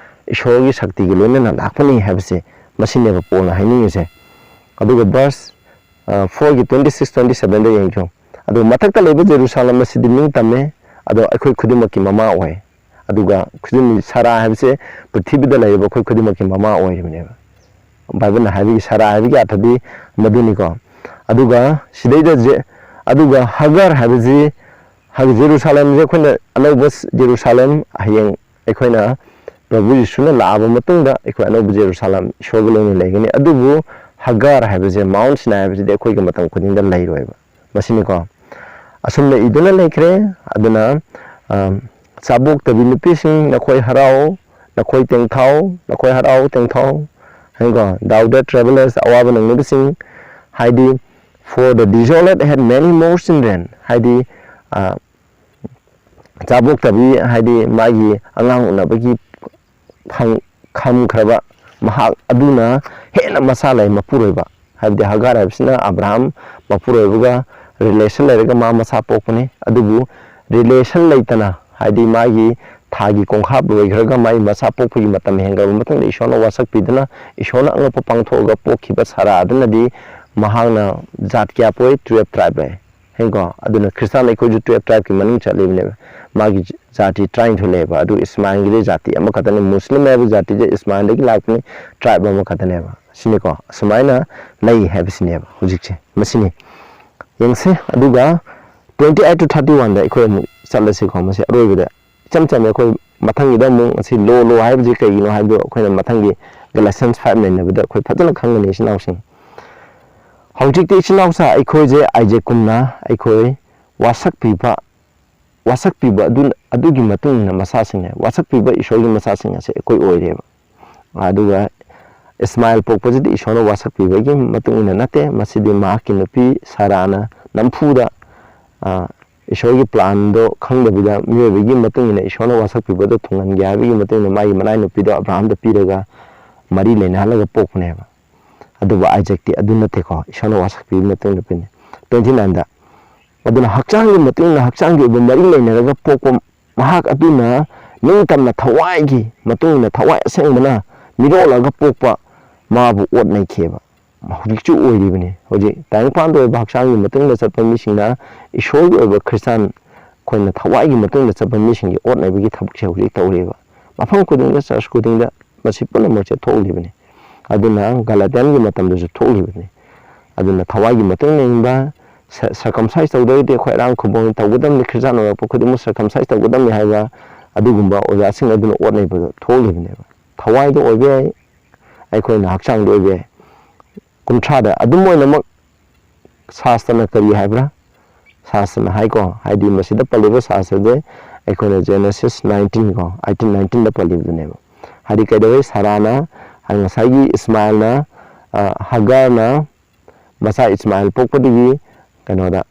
ꯏꯁꯣꯔꯒꯤ ꯁꯛꯇꯤꯒ ꯂꯣꯏꯅꯅ ꯂꯥꯛꯄꯅꯤ ꯍꯥꯏꯕꯁꯦ ꯃꯁꯤꯅꯦꯕ ꯄꯣꯜꯅ ꯍꯥꯏꯅꯤꯡꯉꯤꯁꯦ꯫ ꯑꯗꯨꯒ ꯚꯔꯁ, ꯑ, ꯐꯣꯔꯒꯤ ꯇ꯭ꯋꯦꯟꯇꯤ ꯁꯤꯛꯁ, ꯇ꯭ꯋꯦꯟꯇꯤ ꯁꯚꯦꯟꯗ ꯌꯦꯡꯕꯤꯌꯨ꯫ "ꯑꯗꯨ ꯃꯊꯛꯇ ꯂꯩꯕ ꯖꯦꯔꯨꯁꯥꯂꯦꯝ ꯑꯁꯤꯗꯤ ꯅꯤꯡꯇꯝꯃꯦ, ꯑꯗꯣ ꯑꯩꯈꯣꯏ ꯈꯨꯗꯤꯡꯃꯛꯀꯤ ꯃꯃꯥ ꯑꯣꯏ꯫ ꯑꯗꯨꯒ ꯈꯨꯗꯤꯡ, ꯁꯥꯔꯥ ꯍꯥꯏꯕꯁꯦ ꯄ꯭ꯔꯤꯊꯤꯕꯤꯗ ꯂꯩꯔꯤꯕ ꯑꯩꯈꯣꯏ ꯈꯨꯗꯤꯡꯃꯛꯀꯤ ꯃꯃꯥ ꯑꯣꯏꯔꯤꯕꯅꯦꯕ꯫ ꯕꯥꯏꯕꯜꯅ ꯍꯥꯏꯕꯒꯤ ꯁꯥꯔꯥ ꯍꯥꯏꯕꯒꯤ ꯑꯔꯊꯗꯤ ꯃꯗꯨꯅꯤꯀꯣ꯫ ꯑꯗꯨꯒ ꯁꯤꯗꯩꯗ ꯖꯦ-, ꯑꯗꯨꯒ ꯍꯒꯔ ꯍꯥꯏꯕꯁꯤ, ꯍꯥꯏꯗꯤ ꯖꯦꯔꯨꯁꯥꯂꯦꯝꯁꯦ ꯑꯩꯈꯣꯏꯅ ꯑꯅꯧꯕ ꯖꯦꯔꯨꯁꯥꯂꯦꯝ, ꯍꯌꯦꯡ ꯑꯩꯈꯣꯏꯅ ꯄ꯭ꯔꯚꯨ ꯌꯤꯁꯨꯅ ꯂꯥꯛꯑꯕ ꯃꯇꯨꯡꯗ ꯑꯩꯈꯣꯏ ꯑꯅꯧꯕ ꯖꯦꯔꯨꯁꯥꯂꯦꯝ ꯏꯁꯣꯔꯒ ꯂꯣꯏꯅ ꯂꯩꯒꯅꯤ꯫ ꯑꯗꯨꯕꯨ ꯍꯒꯔ ꯍꯥꯏꯕꯁꯦ, ꯃꯥꯎꯟ ꯁꯤꯅꯥꯏ ꯍꯥꯏꯕꯁꯤꯗꯤ ꯑꯩꯈꯣꯏꯒꯤ ꯃꯇꯝ ꯈꯨꯗꯤꯡꯗ ꯂꯩꯔꯣꯏꯕ꯫ ꯃꯁꯤꯅꯤꯀꯣ꯫ ꯑꯁꯨꯝꯅ ꯏꯗꯨꯅ ꯂꯩꯈ꯭ꯔꯦ꯫ ꯑꯗꯨꯅ, ꯑ, ꯆꯥꯕꯣꯛꯇꯕꯤ ꯅꯨꯄꯤꯁꯤꯡ, ꯅꯈꯣꯏ ꯍꯔꯥꯎ, ꯅꯈꯣꯏ ꯇꯦꯡꯊꯥꯎ, ꯅꯈꯣꯏ ꯍꯔꯥꯎ ꯇꯦꯡꯊꯥꯎ꯫ ꯍꯥꯏꯀꯣ, thou that travelers, ꯑꯋꯥꯕ ꯅꯪꯂꯤꯕꯁꯤꯡ, ꯍꯥꯏꯗꯤ, for the desolate had many more children, ꯍꯥꯏꯗꯤ, ꯑ, ꯆꯥꯕꯣꯛꯇꯕꯤ, ꯍꯥꯏꯗꯤ ꯃꯥꯒꯤ ꯑꯉꯥꯡ ꯎꯅꯕꯒꯤ ꯐꯪ-, ꯈꯝꯈ꯭ꯔꯕ ꯃꯍꯥꯛ ꯑꯗꯨꯅ ꯍꯦꯟꯅ ꯃꯆꯥ ꯂꯩ ꯃꯄꯨꯔꯣꯏꯕ, ꯍꯥꯏꯕꯗꯤ ꯍꯒꯥꯔ ꯍꯥꯏꯕꯁꯤꯅ ꯑꯕ꯭ꯔꯥꯍꯥꯝ ꯃꯄꯨꯔꯣꯏꯕꯒ relation ꯂꯩꯔꯒ ꯃꯥ ꯃꯆꯥ ꯄꯣꯛꯄꯅꯤ꯫ ꯑꯗꯨꯕꯨ relation ꯂꯩꯇꯅ, ꯍꯥꯏꯗꯤ ꯃꯥꯒꯤ ꯊꯥꯒꯤ ꯈꯣꯡꯀꯥꯞ ꯂꯣꯏꯈ꯭ꯔꯒ ꯃꯥꯒꯤ ꯃꯆꯥ ꯄꯣꯛꯄꯒꯤ ꯃꯇꯝ ꯍꯦꯟꯈ꯭ꯔꯕ ꯃꯇꯨꯡꯗ ꯏꯁꯣꯔꯅ ꯋꯥꯁꯛꯄꯤꯗꯨꯅ ꯏꯁꯣꯔꯅ ꯑꯉꯛꯄ ꯄꯥꯡꯊꯣꯛꯑꯒ ꯄꯣꯛꯈꯤꯕ ꯁꯥꯔꯥ ꯑꯗꯨꯅꯗꯤ ꯃꯍꯥꯛꯅ ꯖꯥꯠ ꯀꯌꯥ ꯄꯣꯛꯏ? Twelve tribe ꯂꯩ꯫ ꯍꯦꯡꯀꯣ? ꯑꯗꯨꯅ ꯈ꯭ꯔꯤꯁꯇꯥꯟ ꯑꯩꯈꯣꯏꯁꯨ twelve tribe ꯀꯤ ꯃꯅꯨꯡ ꯆꯠꯂꯤꯕꯅꯦꯕ꯫ ꯃꯥꯒꯤ ꯖꯥꯇꯤ ꯇꯔꯥꯅꯤꯊꯣꯏ ꯂꯩꯌꯦꯕ꯫ ꯑꯗꯨ ꯏꯁꯃꯥꯏꯜꯒꯤꯗꯤ ꯖꯥꯇꯤ ꯑꯃꯈꯛꯇꯅꯤ꯫ ꯃꯨꯁꯂꯤꯝ ꯍꯥꯏꯕ ꯖꯥꯇꯤꯁꯦ ꯏꯁꯃꯥꯏꯜꯗꯒꯤ ꯂꯥꯛꯄꯅꯤ, tribe ꯑꯃꯈꯛꯇꯅꯦꯕ꯫ ꯁꯤꯅꯤꯀꯣ? ꯑꯁꯨꯃꯥꯏꯅ ꯂꯩ ꯍꯥꯏꯕꯁꯤꯅꯦꯕ ꯍꯧꯖꯤꯛꯁꯦ꯫ ꯃꯁꯤꯅꯤ꯫ ꯌꯦꯡꯁꯦ꯫ ꯑꯗꯨꯒ twenty eight to thirty one ꯗ ꯑꯩꯈꯣꯏ ꯑꯃꯨꯛ ꯆꯠꯂꯁꯤꯀꯣ꯫ ꯃꯁꯤ ꯑꯔꯣꯏꯕꯗ ꯏꯆꯝ ꯆꯝꯅ ꯑꯩꯈꯣꯏ ꯃꯊꯪꯒꯤꯗ ꯑꯃꯨꯛ ꯉꯁꯤ ꯂꯣ, ꯂꯣ ꯍꯥꯏꯕꯁꯤ ꯀꯩꯒꯤꯅꯣ ꯍꯥꯏꯕꯗꯣ ꯑꯩꯈꯣꯏꯅ ꯃꯊꯪꯒꯤ Galatians five ꯅꯩꯅꯕꯗ ꯑꯩꯈꯣꯏ ꯐꯖꯅ ꯈꯪꯒꯅꯤ, ꯏꯆꯤꯟ ꯏꯅꯥꯎꯁꯤꯡ꯫ ꯍꯧꯖꯤꯛꯇꯤ ꯏꯆꯤꯟ ꯏꯅꯥꯎꯁꯥ ꯑꯩꯈꯣꯏꯁꯦ ꯑꯥꯏꯖꯦꯛꯀꯨꯝꯅ ꯑꯩꯈꯣꯏ ꯋꯥꯁꯛꯄꯤꯕ, ꯋꯥꯁꯛꯄꯤꯕ ꯑꯗꯨ, ꯑꯗꯨꯒꯤ ꯃꯇꯨꯡ ꯏꯟꯅ ꯃꯆꯥꯁꯤꯡꯅꯦ, ꯋꯥꯁꯛꯄꯤꯕ ꯏꯁꯣꯔꯒꯤ ꯃꯆꯥꯁꯤꯡ ꯑꯁꯦ ꯑꯩꯈꯣꯏ ꯑꯣꯏꯔꯦꯕ꯫ ꯑꯗꯨꯒ ꯏꯁꯃꯥꯏꯜ ꯄꯣꯛꯄꯁꯤꯗꯤ ꯏꯁꯣꯔꯅ ꯋꯥꯁꯛꯄꯤꯕꯒꯤ ꯃꯇꯨꯡ ꯏꯟꯅ ꯅꯠꯇꯦ, ꯃꯁꯤꯗꯤ ꯃꯍꯥꯛꯀꯤ ꯅꯨꯄꯤ ꯁꯥꯔꯥꯅ ꯅꯝꯐꯨꯗ, ꯑ, ꯏꯁꯣꯔꯒꯤ plan ꯗꯣ ꯈꯪꯗꯕꯤꯗ ꯃꯤꯑꯣꯏꯕꯒꯤ ꯃꯇꯨꯡ ꯏꯟꯅ ꯏꯁꯣꯔꯅ ꯋꯥꯁꯛꯄꯤꯕꯗꯣ ꯊꯨꯡꯍꯟꯒꯦ ꯍꯥꯏꯕꯒꯤ ꯃꯇꯨꯡ ꯏꯟꯅ ꯃꯥꯒꯤ ꯃꯅꯥꯏ ꯅꯨꯄꯤꯗꯣ ꯑꯕ꯭ꯔꯥꯍꯥꯝꯗ ꯄꯤꯔꯒ ꯃꯔꯤ ꯂꯩꯅꯍꯜꯂꯒ ꯄꯣꯛꯄꯅꯦꯕ꯫ ꯑꯗꯨꯕꯨ ꯑꯥꯏꯖꯦꯛꯇꯤ ꯑꯗꯨ ꯅꯠꯇꯦꯀꯣ, ꯏꯁꯣꯔꯅ ꯋꯥꯁꯛꯄꯤꯕꯒꯤ ꯃꯇꯨꯡ ꯏꯟꯅ ꯄꯤꯅꯤ꯫ Twenty nine ꯗ, ꯑꯗꯨꯅ ꯍꯛꯆꯥꯡꯒꯤ ꯃꯇꯨꯡ ꯏꯟꯅ ꯍꯛꯆꯥꯡꯒꯤ ꯑꯣꯏꯕ ꯃꯔꯤ ꯂꯩꯅꯔꯒ ꯄꯣꯛꯄ ꯃꯍꯥꯛ ꯑꯗꯨꯅ ꯅꯤꯡꯇꯝꯅ ꯊꯋꯥꯏꯒꯤ ꯃꯇꯨꯡ ꯏꯟꯅ ꯊꯋꯥꯏ ꯑꯁꯦꯡꯕꯅ ꯃꯤꯔꯣꯜꯂꯒ ꯄꯣꯛꯄ ꯃꯥꯕꯨ ꯑꯣꯠ ꯅꯩꯈꯤꯑꯕ꯫ ꯍꯧꯖꯤꯛꯁꯨ ꯑꯣꯏꯔꯤꯕꯅꯤ꯫ ꯍꯧꯖꯤꯛ ꯇꯥꯏꯕꯪꯄꯥꯟꯗ ꯑꯣꯏꯕ ꯍꯛꯆꯥꯡꯒꯤ ꯃꯇꯨꯡ ꯏꯟꯅ ꯆꯠꯄ ꯃꯤꯁꯤꯡꯅ ꯏꯁꯣꯔꯒꯤ ꯑꯣꯏꯕ ꯈ꯭ꯔꯤꯁꯇꯥꯟ ꯑꯩꯈꯣꯏꯅ ꯊꯋꯥꯏꯒꯤ ꯃꯇꯨꯡꯗ ꯆꯠꯄ ꯃꯤꯁꯤꯡꯒꯤ ꯑꯣꯠꯅꯕꯒꯤ ꯊꯕꯛꯁꯦ ꯍꯧꯖꯤꯛ ꯇꯧꯔꯤꯕ꯫ ꯃꯐꯝ ꯈꯨꯗꯤꯡꯗ, ꯆꯔꯆ ꯈꯨꯗꯤꯡꯗ ꯃꯁꯤ ꯄꯨꯝꯅꯃꯛꯁꯦ ꯊꯣꯛꯂꯤꯕꯅꯤ꯫ ꯑꯗꯨꯅ ꯒꯂꯥꯇꯤꯌꯥꯟꯒꯤ ꯃꯇꯝꯗꯁꯨ ꯊꯣꯛꯂꯤꯕꯅꯤ꯫ ꯑꯗꯨꯅ ꯊꯋꯥꯏꯒꯤ ꯃꯇꯨꯡ ꯏꯟꯕ, ꯁꯔꯀꯝꯁꯥꯏꯁ ꯇꯧꯗ꯭ꯔꯒꯗꯤ ꯑꯩꯈꯣꯏ ꯑꯔꯥꯡ ꯈꯨꯕꯣꯡ ꯇꯧꯒꯗꯕꯅꯤ, ꯈ꯭ꯔꯤꯁꯇꯥꯟ ꯑꯣꯏꯔꯛꯄ ꯈꯨꯗꯤꯡꯃꯛ ꯁꯔꯀꯝꯁꯥꯏꯁ ꯇꯧꯒꯗꯕꯅꯤ ꯍꯥꯏꯕ ꯑꯗꯨꯒꯨꯝꯕ ꯑꯣꯖꯥꯁꯤꯡ ꯑꯗꯨꯅ ꯑꯣꯠꯅꯩꯕꯗꯣ ꯊꯣꯛꯂꯤꯕꯅꯦꯕ꯫ ꯊꯋꯥꯏꯗ ꯑꯣꯏꯕ ꯌꯥꯏ, ꯑꯩꯈꯣꯏꯅ ꯍꯛꯆꯥꯡꯗ ꯑꯣꯏꯕ ꯌꯥꯏ꯫ ꯀꯨꯟꯊ꯭ꯔꯥꯗ ꯑꯗꯨꯝ ꯑꯣꯏꯅꯃꯛ ꯁꯥꯁꯇ꯭ꯔꯅ ꯀꯔꯤ ꯍꯥꯏꯕ꯭ꯔꯥ? ꯁꯥꯁꯇ꯭ꯔꯅ ꯍꯥꯏꯀꯣ, ꯍꯥꯏꯗꯤ ꯃꯁꯤꯗ ꯄꯜꯂꯤꯕ ꯁꯥꯁꯇ꯭ꯔꯁꯦ ꯑꯩꯈꯣꯏꯅ Genesis nineteen ꯀꯣ, eighteen nineteen ꯗ ꯄꯜꯂꯤꯕꯗꯨꯅꯦꯕ꯫ ꯍꯥꯏꯗꯤ ꯀꯩꯗꯧꯋꯤ? ꯁꯥꯔꯥꯅ, ꯉꯁꯥꯏꯒꯤ ꯏꯁꯃꯥꯏꯜꯅ, ꯑ, ꯍꯒꯔꯅ ꯃꯆꯥ ꯏꯁꯃꯥꯏꯜ ꯄꯣꯛꯄꯗꯒꯤ ꯀꯩꯅꯣꯗ,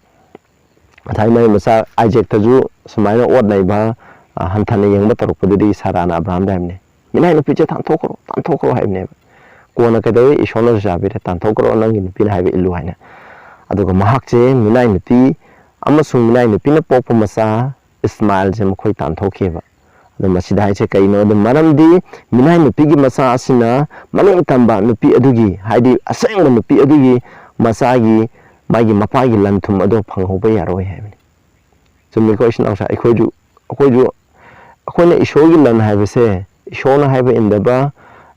ꯉꯁꯥꯏ ꯃꯥꯏ ꯃꯆꯥ ꯑꯥꯏꯖꯦꯛꯇꯁꯨ ꯁꯨꯃꯥꯏꯅ ꯑꯣꯠ ꯅꯩꯕ, ꯑ, ꯍꯟꯊꯅ ꯌꯦꯡꯕ ꯇꯧꯔꯛꯄꯗꯨꯗꯒꯤ ꯁꯥꯔꯥꯅ ꯑꯕ꯭ꯔꯥꯍꯥꯝꯗ ꯍꯥꯏꯕꯅꯤ, "ꯃꯤꯅꯥꯏ ꯅꯨꯄꯤꯁꯦ ꯇꯥꯟꯊꯣꯛꯈ꯭ꯔꯣ, ꯇꯥꯟꯊꯣꯛꯈ꯭ꯔꯣ" ꯍꯥꯏꯕꯅꯦꯕ꯫ ꯀꯣꯟꯅ ꯀꯩꯗꯧꯋꯤ? ꯏꯁꯣꯔꯅꯁꯨ ꯌꯥꯕꯤꯔꯦ, "ꯇꯥꯟꯊꯣꯛꯈ꯭ꯔꯣ, ꯅꯪꯒꯤ ꯅꯨꯄꯤꯅ ꯍꯥꯏꯕ ꯏꯜꯂꯨ" ꯍꯥꯏꯅ꯫ ꯑꯗꯨꯒ ꯃꯍꯥꯛꯁꯦ ꯃꯤꯅꯥꯏ ꯅꯨꯄꯤ ꯑꯃꯁꯨꯡ ꯃꯤꯅꯥꯏ ꯅꯨꯄꯤꯅ ꯄꯣꯛꯄ ꯃꯆꯥ ꯏꯁꯃꯥꯏꯜꯁꯦ ꯃꯈꯣꯏ ꯇꯥꯟꯊꯣꯛꯈꯤꯑꯕ꯫ ꯑꯗꯣ ꯃꯁꯤꯗ ꯍꯥꯏꯁꯦ ꯀꯩꯅꯣꯗ, ꯃꯔꯝꯗꯤ ꯃꯤꯅꯥꯏ ꯅꯨꯄꯤꯒꯤ ꯃꯆꯥ ꯑꯁꯤꯅ ꯃꯅꯤꯡ ꯇꯝꯕ ꯅꯨꯄꯤ ꯑꯗꯨꯒꯤ, ꯍꯥꯏꯗꯤ ꯑꯁꯦꯡꯕ ꯅꯨꯄꯤ ꯑꯗꯨꯒꯤ ꯃꯆꯥꯒꯤ, ꯃꯥꯒꯤ ꯃꯄꯥꯒꯤ ꯂꯟ ꯊꯨꯝ ꯑꯗꯣ ꯐꯪꯍꯧꯕ ꯌꯥꯔꯣꯏ ꯍꯥꯏꯕꯅꯤ꯫ ꯆꯨꯝꯃꯤꯀꯣ, ꯏꯆꯤꯟ ꯏꯅꯥꯎꯁꯥ? ꯑꯩꯈꯣꯏꯁꯨ, ꯑꯩꯈꯣꯏꯁꯨ, ꯑꯩꯈꯣꯏꯅ ꯏꯁꯣꯔꯒꯤ ꯂꯟ ꯍꯥꯏꯕꯁꯦ, ꯏꯁꯣꯔꯅ ꯍꯥꯏꯕ ꯏꯟꯗꯕ,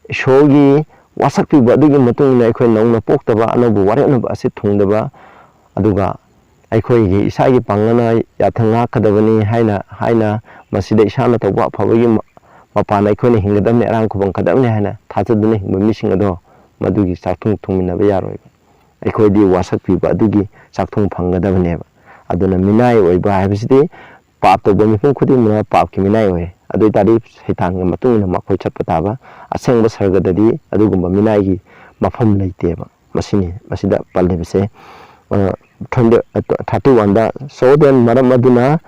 ꯏꯁꯣꯔꯒꯤ ꯋꯥꯁꯛꯄꯤꯕ ꯑꯗꯨꯒꯤ ꯃꯇꯨꯡ ꯏꯟꯅ ꯑꯩꯈꯣꯏ ꯅꯧꯅ ꯄꯣꯛꯇꯕ, ꯑꯅꯧꯕ ꯋꯥꯔꯦꯞꯅꯕ ꯑꯁꯤ ꯊꯨꯡꯗꯕ, ꯑꯗꯨꯒ ꯑꯩꯈꯣꯏꯒꯤ ꯏꯁꯥꯒꯤ ꯄꯥꯡꯒꯜꯅ ꯌꯥꯊꯪ ꯉꯥꯛꯀꯗꯕꯅꯤ ꯍꯥꯏꯅ, ꯍꯥꯏꯅ ꯃꯁꯤꯗ ꯏꯁꯥꯅ ꯇꯧꯕ ꯑꯐꯕꯒꯤ ꯃ-, ꯃꯄꯥꯟ ꯑꯩꯈꯣꯏꯅ ꯍꯤꯡꯒꯗꯕꯅꯤ, ꯑꯔꯥꯡ ꯈꯨꯕꯝ ꯀꯗꯕꯅꯤ ꯍꯥꯏꯅ ꯊꯥꯖꯗꯨꯅ ꯍꯤꯡꯕ ꯃꯤꯁꯤꯡ ꯑꯗꯣ ꯃꯗꯨꯒꯤ ꯆꯥꯛꯊꯨꯡ ꯊꯨꯡꯃꯤꯟꯅꯕ ꯌꯥꯔꯣꯏꯕ꯫ ꯑꯩꯈꯣꯏꯗꯤ ꯋꯥꯁꯛꯄꯤꯕ ꯑꯗꯨꯒꯤ ꯆꯥꯛꯊꯨꯡ ꯐꯪꯒꯗꯕꯅꯦꯕ꯫ ꯑꯗꯨꯅ ꯃꯤꯅꯥꯏ ꯑꯣꯏꯕ ꯍꯥꯏꯕꯁꯤꯗꯤ ꯄꯥꯞ ꯇꯧꯕ ꯃꯤꯄꯨꯝ ꯈꯨꯗꯤꯡꯃꯛꯅ ꯄꯥꯞꯀꯤ ꯃꯤꯅꯥꯏ ꯑꯣꯏ꯫ ꯑꯗꯨ ꯑꯣꯏ ꯇꯥꯔꯗꯤ ꯁꯩꯇꯥꯟꯒꯤ ꯃꯇꯨꯡ ꯏꯟꯅ ꯃꯈꯣꯏ ꯆꯠꯄ ꯇꯥꯕ꯫ ꯑꯁꯦꯡꯕ ꯁꯔꯒꯗꯗꯤ ꯑꯗꯨꯒꯨꯝꯕ ꯃꯤꯅꯥꯏꯒꯤ ꯃꯐꯝ ꯂꯩꯇꯦꯕ꯫ ꯃꯁꯤꯅꯤ ꯃꯁꯤꯗ ꯄꯜꯂꯤꯕꯁꯦ꯫ ꯑ, twenty, ꯑ, thirty one ꯗ, "So then, ꯃꯔꯝ ꯑꯗꯨꯅ,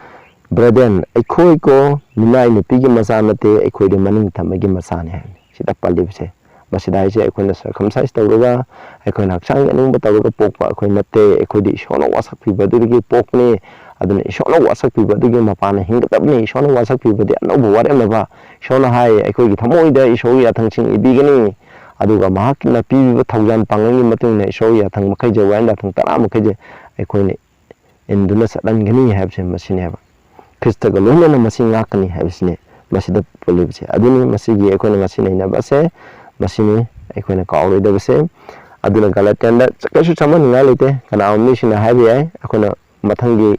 brethren, ꯑꯩꯈꯣꯏ ꯀꯣ ꯃꯤꯅꯥꯏ ꯅꯨꯄꯤꯒꯤ ꯃꯆꯥ ꯅꯠꯇꯦ, ꯑꯩꯈꯣꯏꯗꯤ ꯃꯅꯤꯡ ꯇꯝꯕꯒꯤ ꯃꯆꯥꯅꯤ" ꯍꯥꯏꯕꯅꯤ꯫ ꯁꯤꯗ ꯄꯜꯂꯤꯕꯁꯦ꯫ ꯃꯁꯤꯗ ꯍꯥꯏꯁꯦ ꯑꯩꯈꯣꯏꯅ circumcise ꯇꯧꯔꯒ, ꯑꯩꯈꯣꯏꯅ ꯍꯛꯆꯥꯡꯒꯤ ꯑꯅꯤꯡꯕ ꯇꯧꯔꯒ ꯄꯣꯛꯄ ꯑꯩꯈꯣꯏ ꯅꯠꯇꯦ, ꯑꯩꯈꯣꯏꯗꯤ ꯏꯁꯣꯔꯅ ꯋꯥꯁꯛꯄꯤꯕ ꯑꯗꯨꯗꯒꯤ ꯄꯣꯛꯄꯅꯤ꯫ ꯑꯗꯨꯅ ꯏꯁꯣꯔꯅ ꯋꯥꯁꯛꯄꯤꯕ ꯑꯗꯨꯒꯤ ꯃꯄꯥꯟꯅ ꯍꯤꯡꯒꯗꯕꯅꯤ꯫ ꯏꯁꯣꯔꯅ ꯋꯥꯁꯛꯄꯤꯕꯗꯤ ꯑꯅꯧꯕ ꯋꯥꯔꯦꯞꯅꯕ꯫ ꯏꯁꯣꯔꯅ ꯍꯥꯏ, ꯑꯩꯈꯣꯏꯒꯤ ꯊꯃꯣꯏꯗ ꯏꯁꯣꯔꯒꯤ ꯌꯥꯊꯪꯁꯤꯡ ꯏꯕꯤꯒꯅꯤ꯫ ꯑꯗꯨꯒ ꯃꯍꯥꯛꯅ ꯄꯤꯕꯤꯕ ꯊꯧꯖꯥꯜ ꯄꯥꯡꯒꯜꯒꯤ ꯃꯇꯨꯡ ꯏꯟꯅ ꯏꯁꯣꯔꯒꯤ ꯌꯥꯊꯪ ꯃꯈꯩꯁꯦ, ꯋꯥꯌꯦꯜ ꯌꯥꯊꯪ ꯇꯔꯥ ꯃꯈꯩꯁꯦ ꯑꯩꯈꯣꯏꯅ ꯏꯟꯗꯨꯅ ꯆꯠꯍꯟꯒꯅꯤ ꯍꯥꯏꯕꯁꯦ ꯃꯁꯤꯅꯦꯕ꯫ ꯈ꯭ꯔꯤꯁꯇꯒ ꯂꯣꯏꯅꯅ ꯃꯁꯤ ꯉꯥꯛꯀꯅꯤ ꯍꯥꯏꯕꯁꯤꯅꯤ ꯃꯁꯤꯗ ꯄꯜꯂꯤꯕꯁꯦ꯫ ꯑꯗꯨꯅꯤ ꯃꯁꯤꯒꯤ ꯑꯩꯈꯣꯏꯅ ꯉꯁꯤ ꯅꯩꯅꯕꯁꯦ, ꯃꯁꯤꯅꯤ ꯑꯩꯈꯣꯏꯅ ꯀꯥꯎꯔꯣꯏꯗꯕꯁꯦ꯫ ꯑꯗꯨꯅ ꯒꯥꯂꯥꯇꯤꯌꯥꯟꯗ ꯀꯩꯁꯨ ꯆꯃꯝꯅꯤꯡꯉꯥꯏ ꯂꯩꯇꯦ꯫ ꯀꯅꯥꯒꯨꯝꯕ ꯃꯤꯁꯤꯡꯅ ꯍꯥꯏꯕ ꯌꯥꯏ, ꯑꯩꯈꯣꯏꯅ ꯃꯊꯪꯒꯤ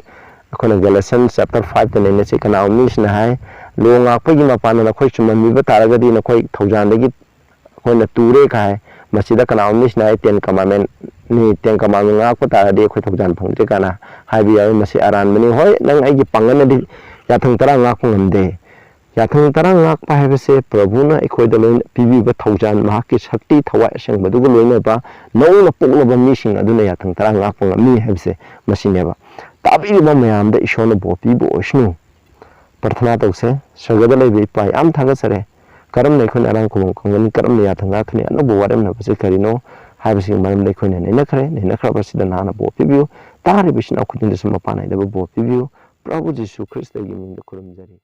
ꯑꯩꯈꯣꯏꯅ Galatians chapter five ꯇ ꯅꯩꯅꯁꯤ꯫ ꯀꯅꯥꯒꯨꯝꯕ ꯃꯤꯁꯤꯡꯅ ꯍꯥꯏ, "ꯂꯣ ꯉꯥꯛꯄꯒꯤ ꯃꯄꯥꯟꯗ ꯅꯈꯣꯏ ꯆꯨꯝꯃꯟꯕꯤꯕ ꯇꯥꯔꯒꯗꯤ ꯅꯈꯣꯏ ꯊꯧꯖꯥꯟꯗꯒꯤ ꯑꯩꯈꯣꯏꯅ ꯇꯨꯔꯦ" ꯀꯥꯏ꯫ ꯃꯁꯤꯗ ꯀꯅꯥꯒꯨꯝꯕ ꯃꯤꯁꯤꯅ ꯍꯥꯏ, "Ten Commandment ꯅꯤ, Ten Commandment ꯉꯥꯛꯄ ꯇꯥꯔꯗꯤ ꯑꯩꯈꯣꯏ ꯊꯧꯖꯥꯟ ꯐꯪꯗ꯭ꯔꯦ" ꯀꯥꯏꯅ ꯍꯥꯏꯕ ꯌꯥꯏ꯫ ꯃꯁꯤ ꯑꯔꯥꯟꯕꯅꯤ꯫ ꯍꯣꯏ, ꯅꯪ ꯑꯩꯒꯤ ꯄꯥꯡꯒꯜꯅꯗꯤ ꯌꯥꯊꯪ ꯇꯔꯥ ꯉꯥꯛꯄ ꯉꯝꯗꯦ꯫ ꯌꯥꯊꯪ ꯇꯔꯥ ꯉꯥꯛꯄ ꯍꯥꯏꯕꯁꯦ ꯄ꯭ꯔꯚꯨꯅ ꯑꯩꯈꯣꯏꯗ ꯂꯣꯏꯅ ꯄꯤꯕꯤꯕ ꯊꯧꯖꯥꯜ, ꯃꯍꯥꯛꯀꯤ ꯁꯛꯇꯤ, ꯊꯋꯥꯏ ꯑꯁꯦꯡꯕꯗꯨꯒ ꯂꯣꯏꯅꯕ ꯅꯧꯅ ꯄꯣꯛꯂꯕ ꯃꯤꯁꯤꯡ ꯑꯗꯨꯅ ꯌꯥꯊꯪ ꯇꯔꯥ ꯉꯥꯛꯄ ꯉꯝꯃꯤ ꯍꯥꯏꯕꯁꯦ ꯃꯁꯤꯅꯦꯕ꯫ ꯇꯥꯕꯤꯔꯤꯕ ꯃꯌꯥꯝꯗ ꯏꯁꯣꯔꯅ ꯕꯣꯔ ꯄꯤꯕ ꯑꯣꯏꯁꯅꯨ꯫ ꯄ꯭ꯔꯊꯅꯥ ꯇꯧꯁꯦ꯫ ꯁꯔꯒꯗ ꯂꯩꯕ ꯏꯄꯥ, ꯌꯥꯝ ꯊꯥꯒꯠꯆꯔꯦ꯫ ꯀꯔꯝꯅ ꯑꯩꯈꯣꯏꯅ ꯑꯔꯥꯡ ꯈꯨꯕꯝ ꯈꯪꯒꯅꯤ? ꯀꯔꯝꯅ ꯌꯥꯊꯪ ꯉꯥꯛꯀꯅꯤ? ꯑꯅꯧꯕ ꯋꯥꯔꯦꯝꯅꯕꯁꯦ ꯀꯔꯤꯅꯣ ꯍꯥꯏꯕꯁꯤꯒꯤ ꯃꯔꯝꯗ ꯑꯩꯈꯣꯏꯅ ꯅꯩꯅꯈ꯭ꯔꯦ꯫ ꯅꯩꯅꯈ꯭ꯔꯕꯁꯤꯗ ꯅꯍꯥꯛꯅ ꯕꯣꯔ ꯄꯤꯕꯤꯌꯨ꯫ ꯇꯥꯔꯤꯕ ꯏꯆꯤꯟ ꯏꯅꯥꯎ ꯈꯨꯗꯤꯡꯗꯁꯨ ꯃꯄꯥꯟ ꯅꯥꯏꯗꯕ ꯕꯣꯔ ꯄꯤꯕꯤꯌꯨ꯫ ꯄ꯭ꯔꯚꯨ ꯖꯤꯁꯨ ꯈ꯭ꯔꯤꯁꯇꯒꯤ ꯃꯤꯡꯗ ꯈꯨꯔꯨꯝꯖꯔꯤ꯫